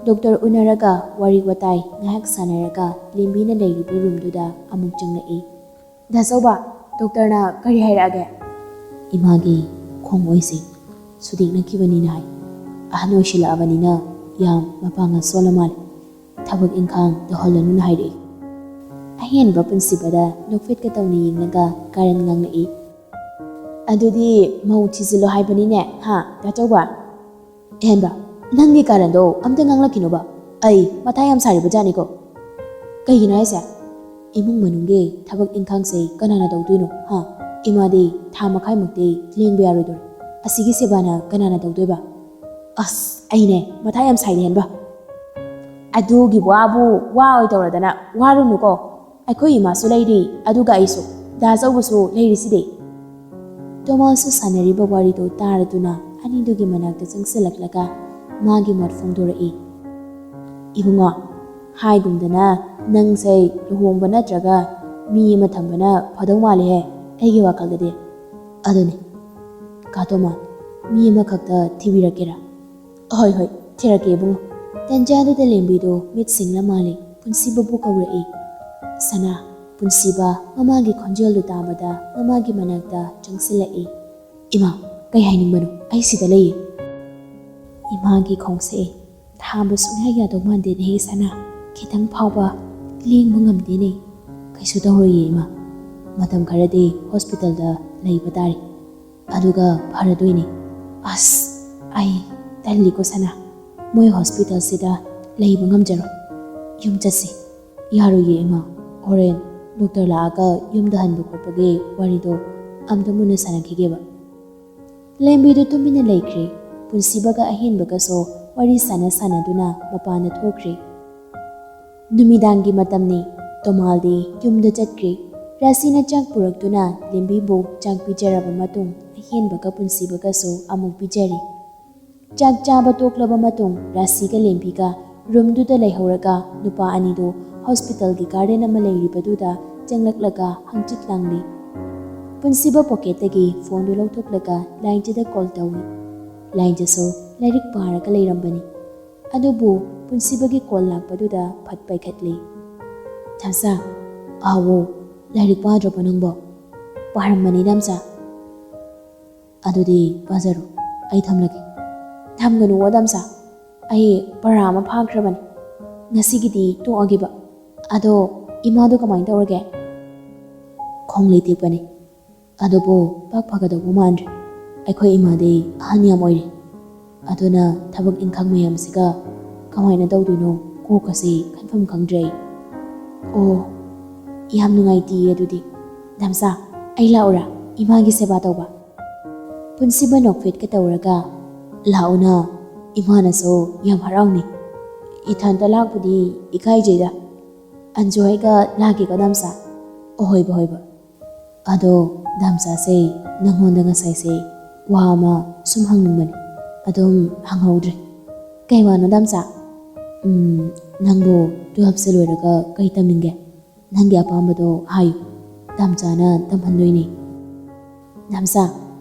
ꯗꯣꯛꯇꯔ ꯎꯅꯔꯒ ꯋꯥꯔꯤ ꯋꯥꯇꯥꯏ ꯉꯥꯏꯍꯥꯛ ꯁꯥꯟꯅꯔꯒ ꯂꯦꯝꯕꯤꯅ ꯂꯩꯔꯤꯕ ꯔꯨꯝꯗꯨꯗ ꯑꯃꯨꯛ ꯆꯪꯂꯛꯏ꯫ "ꯗꯥꯆꯧꯕ, ꯗꯣꯛꯇꯔꯅ ꯀꯔꯤ ꯍꯥꯏꯔꯛꯑꯒꯦ?" "ꯏꯃꯥꯒꯤ ꯈꯣꯡꯑꯣꯏꯁꯤꯡ ꯁꯨꯗꯦꯛꯅꯈꯤꯕꯅꯤꯅ ꯍꯥꯏ꯫ ꯑꯍꯟ ꯑꯣꯏꯁꯤꯜꯂꯛꯑꯕꯅꯤꯅ ꯌꯥꯝ ꯃꯄꯥꯡꯒꯜ ꯁꯣꯜꯂ ꯃꯥꯜꯂꯦ꯫ ꯊꯕꯛ ꯏꯪꯈꯥꯡ ꯇꯧꯍꯜꯂꯅꯨꯅ ꯍꯥꯏꯔꯛꯏ꯫" ꯑꯍꯦꯟꯕ ꯄꯨꯟꯁꯤꯕꯗ ꯅꯣꯛꯐꯦꯠꯀ ꯇꯧꯅ ꯌꯦꯡꯂꯒ ꯀꯥꯔꯟ ꯉꯥꯡꯂꯛꯏ꯫ "ꯑꯗꯨꯗꯤ ꯃꯧ ꯊꯤꯖꯤꯜꯂꯣ ꯍꯥꯏꯕꯅꯤꯅꯦ, ꯍꯥ, ꯗꯥ ꯆꯧꯕ?" "ꯑꯍꯦꯟꯕ, ꯅꯪꯒꯤ ꯀꯥꯔꯟꯗꯣ ꯑꯝꯇ ꯉꯥꯡꯂꯛꯈꯤꯅꯣꯕ꯫ ꯑꯩ ꯃꯊꯥ ꯌꯥꯝ ꯁꯥꯔꯤꯕ ꯖꯥꯠꯅꯤꯀꯣ꯫ ꯀꯩꯒꯤꯅꯣ ꯍꯥꯏꯁꯦ? ꯏꯃꯨꯡ ꯃꯅꯨꯡꯒꯤ ꯊꯕꯛ ꯏꯪꯈꯥꯡꯁꯦ ꯀꯅꯥꯅ ꯇꯧꯗꯣꯏꯅꯣ, ꯍꯥ? ꯏꯃꯥꯗꯤ ꯊꯥ ꯃꯈꯥꯏꯃꯨꯛꯇꯤ ꯂꯦꯡꯕ ꯌꯥꯔꯣꯏꯗꯣꯔꯤ꯫ ꯑꯁꯤꯒꯤ ꯁꯦꯕꯥꯅ ꯀꯅꯥꯅ ꯇꯧꯗꯣꯏꯕ? ꯑꯁ, ꯑꯩꯅꯦ ꯃꯊꯥ ꯌꯥꯝ ꯁꯥꯏꯅꯦ, ꯍꯦꯟꯕ꯫ ꯑꯗꯨꯒꯤ ꯋꯥꯕꯨ ꯋꯥ ꯑꯣꯏ ꯇꯧꯔꯗꯅ ꯋꯥꯔꯨꯅꯨꯀꯣ꯫ ꯑꯩꯈꯣꯏ ꯏꯃꯥꯁꯨ ꯂꯩꯔꯤ, ꯑꯗꯨꯒ ꯑꯩꯁꯨ, ꯗꯥ ꯆꯧꯕꯁꯨ ꯂꯩꯔꯤꯁꯤꯗꯤ꯫" ꯇꯣꯃꯥꯁꯁꯨ ꯁꯥꯟꯅꯔꯤꯕ ꯋꯥꯔꯤꯗꯨ ꯇꯥꯔꯗꯨꯅ ꯑꯅꯤꯗꯨꯒꯤ ꯃꯅꯥꯛꯇ ꯆꯪꯁꯤꯜꯂꯛꯂꯒ ꯃꯥꯒꯤ ꯃꯣꯠ ꯐꯣꯡꯗꯣꯔꯛꯏ꯫ "ꯏꯕꯨꯡꯉꯣ, ꯍꯥꯏꯒꯨꯝꯗꯅ ꯅꯪꯁꯦ ꯂꯨꯍꯣꯡꯕ ꯅꯠꯇ꯭ꯔꯒ ꯃꯤ ꯑꯃ ꯊꯝꯕꯅ ꯐꯗꯧ ꯃꯥꯜꯂꯦꯍꯦ, ꯑꯩꯒꯤ ꯋꯥꯈꯜꯗꯗꯤ꯫" "ꯑꯗꯨꯅꯤ, ꯀꯥ ꯇꯣꯃꯥ, ꯃꯤ ꯑꯃꯈꯛꯇ ꯊꯤꯕꯤꯔꯛꯀꯦꯔꯥ?" "ꯍꯣꯏ, ꯍꯣꯏ, ꯊꯤꯔꯛꯀꯦ ꯏꯕꯨꯡꯉꯣ꯫" ꯇꯟꯖꯥꯗꯨꯗ ꯂꯦꯝꯕꯤꯗꯣ ꯃꯤꯠ ꯁꯤꯡꯂ ꯃꯥꯜꯂꯦ ꯄꯨꯟꯁꯤꯕꯕꯨ ꯀꯧꯔꯛꯏ꯫ ꯁꯅꯥ, ꯄꯨꯟꯁꯤꯕ ꯃꯃꯥꯒꯤ ꯈꯣꯟꯖꯦꯜꯗꯨ ꯇꯥꯕꯗ ꯃꯃꯥꯒꯤ ꯃꯅꯥꯛꯇ ꯆꯪꯁꯤꯜꯂꯛꯏ꯫ "ꯏꯃꯥ, ꯀꯩ ꯍꯥꯏꯅꯤꯡꯕꯅꯣ? ꯑꯩ ꯁꯤꯗ ꯂꯩꯌꯦ꯫" "ꯏꯃꯥꯒꯤ ꯈꯣꯡꯁꯦ ꯊꯥꯕ ꯁꯨꯡꯌꯥ ꯌꯥꯗꯧ ꯃꯥꯟꯗꯦꯅꯦ, ꯁꯅꯥ꯫ ꯈꯤꯇꯪ ꯐꯥꯎꯕ ꯂꯦꯡꯕ ꯉꯝꯗꯦꯅꯦ꯫" "ꯀꯩꯁꯨ ꯇꯧꯔꯣꯏꯌꯦ ꯏꯃꯥ, ꯃꯇꯝ ꯈꯔꯗꯤ ꯍꯣꯁꯄꯤꯇꯥꯜꯗ ꯂꯩꯕ ꯇꯥꯔꯦ꯫ ꯑꯗꯨꯒ ꯐꯔꯗꯣꯏꯅꯦ꯫" "ꯑꯁ, ꯑꯩ ꯇꯜꯂꯤꯀꯣ ꯁꯅꯥ, ꯃꯣꯏ ꯍꯣꯁꯄꯤꯇꯥꯜꯁꯤꯗ ꯂꯩꯕ ꯉꯝꯖꯔꯣꯏ꯫ ꯌꯨꯝ ꯆꯠꯁꯤ꯫" "ꯌꯥꯔꯣꯏꯌꯦ ꯏꯃꯥ, ꯍꯣꯔꯦꯟ ꯗꯣꯛꯇꯔ ꯂꯥꯛꯑꯒ ꯌꯨꯝꯗ ꯍꯟꯕ ꯈꯣꯠꯄꯒꯤ ꯋꯥꯔꯤꯗꯣ ꯑꯝꯇ ꯃꯨꯟꯅ ꯁꯥꯟꯅꯈꯤꯒꯦꯕ꯫" ꯂꯦꯝꯕꯤꯗꯨ ꯇꯨꯃꯤꯟꯅ ꯂꯩꯈ꯭ꯔꯦ꯫ ꯄꯨꯟꯁꯤꯕꯒ ꯑꯍꯦꯟꯕꯒꯁꯨ ꯋꯥꯔꯤ ꯁꯥꯟꯅ ꯁꯥꯟꯅꯗꯨꯅ ꯃꯄꯥꯟꯗ ꯊꯣꯛꯈ꯭ꯔꯦ꯫ ꯅꯨꯃꯤꯗꯥꯡꯒꯤ ꯃꯇꯝꯅꯤ꯫ ꯇꯣꯃꯥꯜꯗꯤ ꯌꯨꯝꯗ ꯆꯠꯈ꯭ꯔꯦ꯫ ꯔꯥꯁꯤꯅ ꯆꯥꯛ ꯄꯨꯔꯛꯇꯨꯅ ꯂꯦꯝꯕꯤꯕꯨ ꯆꯥꯛ ꯄꯤꯖꯔꯕ ꯃꯇꯨꯡ ꯑꯍꯦꯟꯕꯒ ꯄꯨꯟꯁꯤꯕꯒꯁꯨ ꯑꯃꯨꯛ ꯄꯤꯖꯔꯦ꯫ ꯆꯥꯛ ꯆꯥꯕ ꯇꯣꯛꯂꯕ ꯃꯇꯨꯡ ꯔꯥꯁꯤꯒ ꯂꯦꯝꯕꯤꯒ ꯔꯨꯝꯗꯨꯗ ꯂꯩꯍꯧꯔꯒ ꯅꯨꯄꯥ ꯑꯅꯤꯗꯨ ꯍꯣꯁꯄꯤꯇꯥꯜꯒꯤ ꯒꯥꯔꯗꯦꯟ ꯑꯃ ꯂꯩꯔꯤꯕꯗꯨꯗ ꯆꯪꯂꯛꯂꯒ ꯍꯪꯆꯤꯠ ꯂꯥꯡꯂꯤ꯫ ꯄꯨꯟꯁꯤꯕ ꯄꯣꯀꯦꯠꯇꯒꯤ ꯐꯣꯟꯗꯨ ꯂꯧꯊꯣꯛꯂꯒ ꯂꯥꯏꯖꯗ ꯀꯣꯜ ꯇꯧꯏ꯫ ꯂꯥꯏꯖꯁꯨ ꯂꯥꯏꯔꯤꯛ ꯄꯥꯔꯒ ꯂꯩꯔꯝꯕꯅꯤ꯫ ꯑꯗꯨꯕꯨ ꯄꯨꯟꯁꯤꯕꯒꯤ ꯀꯣꯜ ꯂꯥꯛꯄꯗꯨꯗ ꯐꯠ ꯄꯥꯏꯈꯠꯂꯤ꯫ "ꯗꯥꯝꯆꯥ꯫" "ꯑꯥꯎ, ꯂꯥꯏꯔꯤꯛ ꯄꯥꯗ꯭ꯔꯕꯣ ꯅꯪꯕꯣ?" "ꯄꯥꯔꯝꯕꯅꯤ ꯗꯥꯝꯆꯥ꯫" "ꯑꯗꯨꯗꯤ ꯄꯥꯖꯔꯣ, ꯑꯩ ꯊꯝꯂꯒꯦ꯫" "ꯊꯝꯒꯅꯨꯋꯣ ꯗꯥꯝꯆꯥ, ꯑꯩ ꯄꯔꯥ ꯑꯃ ꯐꯥꯈ꯭ꯔꯕꯅꯤ꯫ ꯉꯁꯤꯒꯤꯗꯤ ꯇꯣꯛꯑꯒꯦꯕ꯫ ꯑꯗꯣ "ꯏꯃꯥꯗꯣ ꯀꯃꯥꯏꯅ ꯇꯧꯔꯒꯦ?" "ꯈꯣꯡ ꯂꯩꯇꯦꯛꯄꯅꯤ꯫ ꯑꯗꯨꯕꯨ ꯄꯥꯛ ꯐꯒꯗꯧꯕ ꯃꯥꯟꯗ꯭ꯔꯦ꯫ ꯑꯩꯈꯣꯏ ꯏꯃꯥꯗꯤ ꯑꯍꯟ ꯌꯥꯝ ꯑꯣꯏꯔꯦ꯫ ꯑꯗꯨꯅ ꯊꯕꯛ ꯏꯪꯈꯥꯡ ꯃꯌꯥꯝꯁꯤꯒ ꯀꯃꯥꯏꯅ ꯇꯧꯗꯣꯏꯅꯣ, ꯀꯣꯛꯀꯁꯦ ꯈꯟꯐꯝ ꯈꯪꯗ꯭ꯔꯦ ꯑꯩ꯫" "ꯑꯣ, ꯌꯥꯝ ꯅꯨꯡꯉꯥꯏꯇꯤꯌꯦ꯫ ꯑꯗꯨꯗꯤ ꯗꯥꯝꯆꯥ, ꯑꯩ ꯂꯥꯛꯎꯔꯥ ꯏꯃꯥꯒꯤ ꯁꯦꯕꯥ ꯇꯧꯕ?" ꯄꯨꯟꯁꯤꯕ ꯅꯣꯛꯐꯦꯠꯀ ꯇꯧꯔꯒ, "ꯂꯥꯛꯎꯅ, ꯏꯃꯥꯅꯁꯨ ꯌꯥꯝ ꯍꯔꯥꯎꯅꯤ꯫ ꯏꯊꯟꯇ ꯂꯥꯛꯄꯗꯤ ꯏꯀꯥꯏꯖꯩꯗ꯫ ꯑꯟꯖꯨ ꯍꯣꯏꯒ ꯂꯥꯛꯀꯦꯀꯣ ꯗꯥꯝꯆꯥ?" "ꯑꯍꯣꯏꯕ, ꯍꯣꯏꯕ꯫ ꯑꯗꯣ ꯗꯥꯝꯆꯥꯁꯦ, ꯅꯪꯉꯣꯟꯗ ꯉꯁꯥꯏꯁꯦ ꯋꯥ ꯑꯃ ꯁꯨꯝ ꯍꯪꯅꯤꯡꯕꯅꯤ, ꯑꯗꯨꯝ ꯍꯪꯍꯧꯗ꯭ꯔꯦ꯫ ꯀꯩ ꯋꯥꯅꯣ ꯗꯥꯝꯆꯥ?" "ꯎꯝ, ꯅꯪꯕꯨ ꯇꯨꯋꯦꯜꯐꯁꯦ ꯂꯣꯏꯔꯒ ꯀꯩ ꯇꯝꯅꯤꯡꯒꯦ? ꯅꯪꯒꯤ ꯑꯄꯥꯝꯕꯗꯣ ꯍꯥꯏꯌꯨ, ꯗꯥꯝꯆꯥꯅ ꯇꯝꯍꯟꯗꯣꯏꯅꯦ꯫" "ꯗꯥꯝꯆꯥ,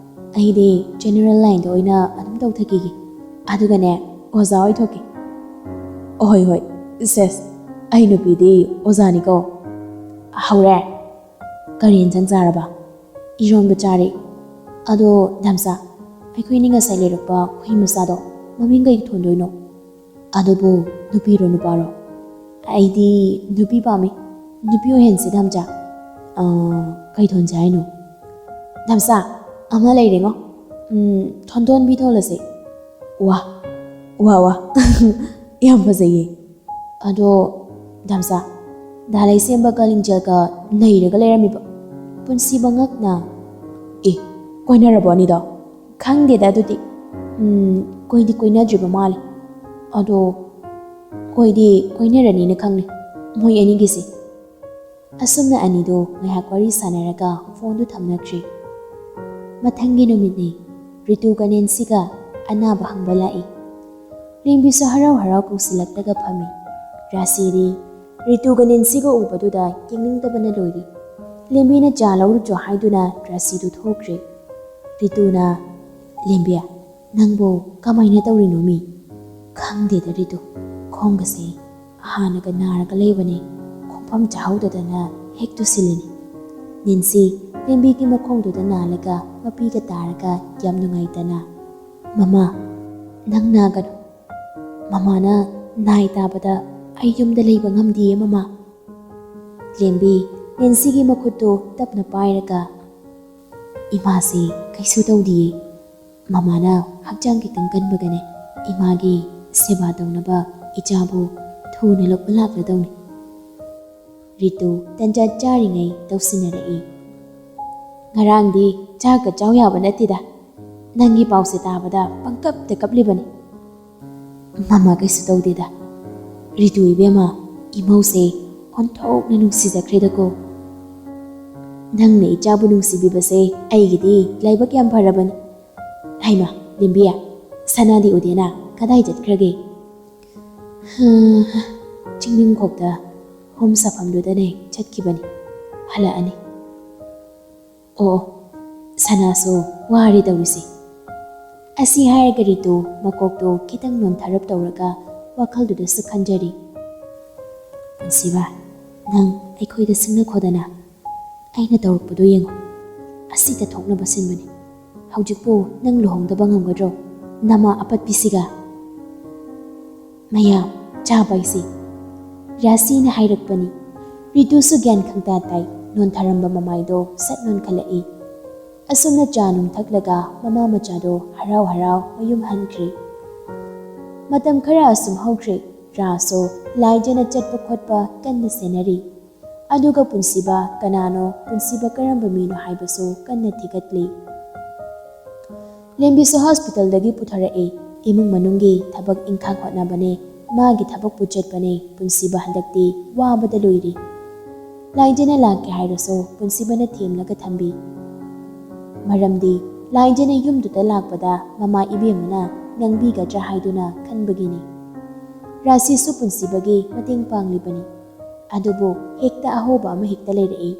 ꯑꯩꯗꯤ ꯖꯦꯅꯦꯔꯦꯜ ꯂꯥꯏꯟꯗ ꯑꯣꯏꯅ ꯑꯗꯨꯝ ꯇꯧꯊꯈꯤꯒꯦ, ꯑꯗꯨꯒꯅꯦ ꯑꯣꯖꯥ ꯑꯣꯏꯊꯣꯛꯀꯦ꯫" "ꯑꯍꯣꯏ ꯍꯣꯏ, ꯁꯦꯁ, ꯑꯩ ꯅꯨꯄꯤꯗꯤ ꯑꯣꯖꯥꯅꯤꯀꯣ꯫" "ꯍꯧꯔꯦ꯫ ꯀꯔꯤ ꯏꯟꯁꯥꯡ ꯆꯥꯔꯕ?" "ꯏꯔꯣꯟꯕ ꯆꯥꯔꯦ꯫ ꯑꯗꯣ ꯗꯥꯝꯆꯥ, ꯑꯩꯈꯣꯏꯅꯤ ꯉꯁꯥꯏ ꯂꯩꯔꯛꯄ ꯍꯨꯏ ꯃꯆꯥꯗꯣ ꯃꯃꯤꯡ ꯀꯩ ꯊꯣꯟꯗꯣꯏꯅꯣ? ꯑꯗꯨꯕꯨ ꯅꯨꯄꯤꯔꯣ ꯅꯨꯄꯥꯔꯣ?" "ꯑꯩꯗꯤ ꯅꯨꯄꯤ ꯄꯥꯝꯃꯤ꯫ ꯅꯨꯄꯤ ꯑꯣꯏꯍꯟꯁꯦ ꯗꯥꯝꯆꯥ꯫" "ꯑꯥ, ꯀꯩ ꯊꯣꯟꯁꯦ ꯍꯥꯏꯅꯣ?" "ꯗꯥꯝꯆꯥ, ꯑꯃ ꯂꯩꯔꯦꯉꯣ꯫ ꯎꯝ, ꯊꯣꯟꯊꯣꯟꯕꯤ ꯊꯣꯜꯂꯁꯦ꯫" "ꯋꯥ, ꯋꯥ, ꯋꯥ꯫ ꯌꯥꯝ ꯐꯖꯩꯌꯦ꯫ ꯑꯗꯣ ꯗꯥꯝꯆꯥ, ꯗꯥ ꯂꯩꯁꯦꯝꯕꯒ ꯂꯤꯡꯖꯦꯜꯒ ꯅꯩꯔꯒ ꯂꯩꯔꯝꯃꯤꯕ ꯄꯨꯟꯁꯤꯕ ꯉꯛꯅ꯫" "ꯑꯦ, ꯀꯣꯏꯅꯔꯕꯣ ꯑꯅꯤꯗꯣ?" "ꯈꯪꯗꯦꯗ ꯑꯗꯨꯗꯤ꯫ ꯎꯝ, ꯀꯣꯏꯗꯤ ꯀꯣꯏꯅꯗ꯭ꯔꯤꯕ ꯃꯥꯜꯂꯦ꯫ ꯑꯗꯣ ꯀꯣꯏꯗꯤ ꯀꯣꯏꯅꯔꯅꯤꯅ ꯈꯪꯅꯤ ꯃꯣꯏ ꯑꯅꯤꯒꯤꯁꯦ꯫" ꯑꯁꯨꯝꯅ ꯑꯅꯤꯗꯣ ꯉꯥꯏꯍꯥꯛ ꯋꯥꯔꯤ ꯁꯥꯟꯅꯔꯒ ꯐꯣꯟꯗꯨ ꯊꯝꯅꯈ꯭ꯔꯦ꯫ ꯃꯊꯪꯒꯤ ꯅꯨꯃꯤꯠꯅꯤ꯫ ꯔꯤꯇꯨꯒ ꯅꯦꯟꯁꯤꯒ ꯑꯅꯥꯕ ꯍꯪꯕ ꯂꯥꯛꯏ꯫ ꯂꯦꯝꯕꯤꯁꯨ ꯍꯔꯥꯎ ꯍꯔꯥꯎ ꯀꯧꯁꯤꯜꯂꯛꯂꯒ ꯐꯝꯃꯤ꯫ ꯔꯥꯁꯤꯗꯤ ꯔꯤꯇꯨꯒ ꯅꯦꯟꯁꯤꯒ ꯎꯕꯗꯨꯗ ꯌꯦꯡꯅꯤꯡꯗꯕꯅ ꯂꯣꯏꯔꯤ꯫ ꯂꯦꯝꯕꯤꯅ ꯆꯥ ꯂꯧꯔꯨꯆꯣ ꯍꯥꯏꯗꯨꯅ ꯔꯥꯁꯤꯗꯨ ꯊꯣꯛꯈ꯭ꯔꯦ꯫ ꯔꯤꯇꯨꯅ, "ꯂꯦꯝꯕꯤ, ꯅꯪꯕꯨ ꯀꯃꯥꯏꯅ ꯇꯧꯔꯤꯅꯣꯃꯤ?" "ꯈꯪꯗꯦꯗ ꯔꯤꯇꯨ, ꯈꯣꯡꯒꯁꯦ ꯍꯥꯟꯅꯒ ꯅꯥꯔꯒ ꯂꯩꯕꯅꯤ, ꯈꯣꯡꯐꯝ ꯆꯥꯍꯧꯗꯗꯅ ꯍꯦꯛ ꯇꯨꯁꯤꯜꯂꯤꯅꯤ꯫" ꯅꯦꯟꯁꯤ ꯂꯦꯝꯕꯤꯒꯤ ꯃꯈꯣꯡꯗꯨꯗ ꯅꯥꯜꯂꯒ ꯃꯄꯤꯒ ꯇꯥꯔꯒ ꯌꯥꯝ ꯅꯨꯡꯉꯥꯏꯇꯅ, "ꯃꯃꯥ, ꯅꯪ ꯅꯥꯒꯅꯨ꯫ ꯃꯃꯥꯅ ꯅꯥꯏ ꯇꯥꯕꯗ ꯑꯩ ꯌꯨꯝꯗ ꯂꯩꯕ ꯉꯝꯗꯤꯌꯦ ꯃꯃꯥ꯫" ꯂꯦꯝꯕꯤ ꯅꯦꯟꯁꯤꯒꯤ ꯃꯈꯨꯠꯇꯨ ꯇꯞꯅ ꯄꯥꯏꯔꯒ, "ꯏꯃꯥꯁꯤ ꯀꯩꯁꯨ ꯇꯧꯗꯤꯌꯦ꯫ ꯃꯃꯥꯅ ꯍꯛꯆꯥꯡ ꯈꯤꯇꯪ ꯀꯟꯕꯒꯅꯦ ꯏꯃꯥꯒꯤ ꯁꯦꯕꯥ ꯇꯧꯅꯕ ꯏꯆꯥꯕꯨ ꯊꯨꯅ ꯂꯧꯕ ꯂꯥꯛꯂꯗꯧꯅꯤ꯫" ꯔꯤꯇꯨ ꯇꯟꯖꯥ ꯆꯥꯔꯤꯉꯩ ꯇꯧꯁꯤꯟꯅꯔꯛꯏ꯫ "ꯉꯔꯥꯡꯗꯤ ꯆꯥꯛꯀ ꯆꯥꯎ ꯌꯥꯕ ꯅꯠꯇꯦꯗ꯫ ꯅꯪꯒꯤ ꯄꯥꯎꯁꯦ ꯇꯥꯕꯗ ꯄꯪꯀꯞꯇ ꯀꯞꯂꯤꯕꯅꯤ꯫" "ꯃꯃꯥ, ꯀꯩꯁꯨ ꯇꯧꯗꯦꯗ꯫ ꯔꯤꯇꯨ ꯏꯕꯦꯝꯃ, ꯏꯃꯧꯁꯦ ꯑꯣꯟꯊꯣꯛꯅ ꯅꯨꯡꯁꯤꯖꯈ꯭ꯔꯦꯗꯀꯣ꯫ ꯅꯪꯅ ꯏꯆꯥꯕꯨ ꯅꯨꯡꯁꯤꯕꯤꯕꯁꯦ ꯑꯩꯒꯤꯗꯤ ꯂꯥꯏꯕꯛ ꯌꯥꯝ ꯐꯔꯕꯅꯤ꯫ ꯍꯩꯃꯥ, ꯂꯦꯝꯕꯤ, ꯁꯅꯥꯗꯤ ꯎꯗꯦꯅ, ꯀꯗꯥꯏ ꯆꯠꯈ꯭ꯔꯒꯦ?" "ꯍꯥ, ꯆꯤꯡꯅꯨꯡꯈꯣꯛꯇ ꯍꯣꯝ ꯁꯥꯐꯝꯗꯨꯗꯅꯦ ꯆꯠꯈꯤꯕꯅꯤ꯫ ꯍꯜꯂꯛꯑꯅꯤ꯫" "ꯑꯣ, ꯁꯅꯥꯁꯨ ꯋꯥꯔꯦ ꯇꯧꯔꯤꯁꯦ꯫" ꯑꯁꯤ ꯍꯥꯏꯔꯒ ꯔꯤꯇꯨ ꯃꯀꯣꯛꯇꯣ ꯈꯤꯇꯪ ꯅꯣꯟꯊꯔꯞ ꯇꯧꯔꯒ ꯋꯥꯈꯜꯗꯨꯗꯁꯨ ꯈꯟꯖꯔꯤ꯫ "ꯄꯨꯟꯁꯤꯕ, ꯅꯪ ꯑꯩꯈꯣꯏꯗ ꯁꯤꯡꯅꯈꯣꯗꯅ꯫ ꯑꯩꯅ ꯇꯧꯔꯛꯄꯗꯣ ꯌꯦꯡꯉꯣ꯫ ꯑꯁꯤꯗ ꯊꯣꯛꯅꯕ ꯁꯤꯟꯕꯅꯤ꯫ ꯍꯧꯖꯤꯛꯄꯨ ꯅꯪ ꯂꯨꯍꯣꯡꯗꯕ ꯉꯝꯒꯗ꯭ꯔꯣ, ꯅꯃꯥ ꯑꯄꯠꯄꯤꯁꯤꯒ?" "ꯃꯌꯥꯝ ꯆꯥꯕ ꯍꯥꯏꯁꯤ ꯔꯥꯁꯤꯅ ꯍꯥꯏꯔꯛꯄꯅꯤ꯫" ꯔꯤꯇꯨꯁꯨ ꯒ꯭ꯌꯥꯟ ꯈꯪꯇꯥ ꯇꯥꯏ꯫ ꯅꯣꯟꯊꯔꯝꯕ ꯃꯃꯥꯏꯗꯣ ꯁꯠ ꯅꯣꯟꯈꯠꯂꯛꯏ꯫ ꯑꯁꯨꯝꯅ ꯆꯥ ꯅꯨꯡ ꯊꯛꯂꯒ ꯃꯃꯥ ꯃꯆꯥꯗꯣ ꯍꯔꯥꯎ ꯍꯔꯥꯎ ꯃꯌꯨꯝ ꯍꯟꯈ꯭ꯔꯦ꯫ ꯃꯇꯝ ꯈꯔ ꯑꯁꯨꯝ ꯍꯧꯈ꯭ꯔꯦ꯫ ꯔꯥꯁꯁꯨ ꯂꯥꯏꯖꯅ ꯆꯠꯄ ꯈꯣꯠꯄ ꯀꯟꯅ ꯁꯦꯟꯅꯔꯤ꯫ ꯑꯗꯨꯒ ꯄꯨꯟꯁꯤꯕ ꯀꯅꯥꯅꯣ, ꯄꯨꯟꯁꯤꯕ ꯀꯔꯝꯕ ꯃꯤꯅꯣ ꯍꯥꯏꯕꯁꯨ ꯀꯟꯅ ꯊꯤꯒꯠꯂꯤ꯫ ꯂꯦꯝꯕꯤꯁꯨ ꯍꯣꯁꯄꯤꯇꯥꯜꯗꯒꯤ ꯄꯨꯊꯔꯛꯏ꯫ ꯏꯃꯨꯡ ꯃꯅꯨꯡꯒꯤ ꯊꯕꯛ ꯏꯪꯈꯥꯡ ꯍꯣꯠꯅꯕꯅꯦ, ꯃꯥꯒꯤ ꯊꯕꯛꯄꯨ ꯆꯠꯄꯅꯦ, ꯄꯨꯟꯁꯤꯕ ꯍꯟꯗꯛꯇꯤ ꯋꯥꯕꯗ ꯂꯣꯏꯔꯤ꯫ ꯂꯥꯏꯖꯅ ꯂꯥꯛꯀꯦ ꯍꯥꯏꯔꯁꯨ ꯄꯨꯟꯁꯤꯕꯅ ꯊꯦꯝꯂꯒ ꯊꯝꯕꯤ꯫ ꯃꯔꯝꯗꯤ ꯂꯥꯏꯖꯅ ꯌꯨꯝꯗꯨꯗ ꯂꯥꯛꯄꯗ ꯃꯃꯥ ꯏꯕꯦꯝꯃꯅ ꯉꯥꯡꯕꯤꯒꯗ꯭ꯔꯥ ꯍꯥꯏꯗꯨꯅ ꯈꯟꯕꯒꯤꯅꯤ꯫ ꯔꯥꯁꯤꯁꯨ ꯄꯨꯟꯁꯤꯕꯒꯤ ꯃꯇꯦꯡ ꯄꯥꯡꯂꯤꯕꯅꯤ꯫ ꯑꯗꯨꯕꯨ ꯍꯦꯛꯇ ꯑꯍꯣꯕ ꯑꯃ ꯍꯦꯛꯇ ꯂꯩꯔꯛꯏ꯫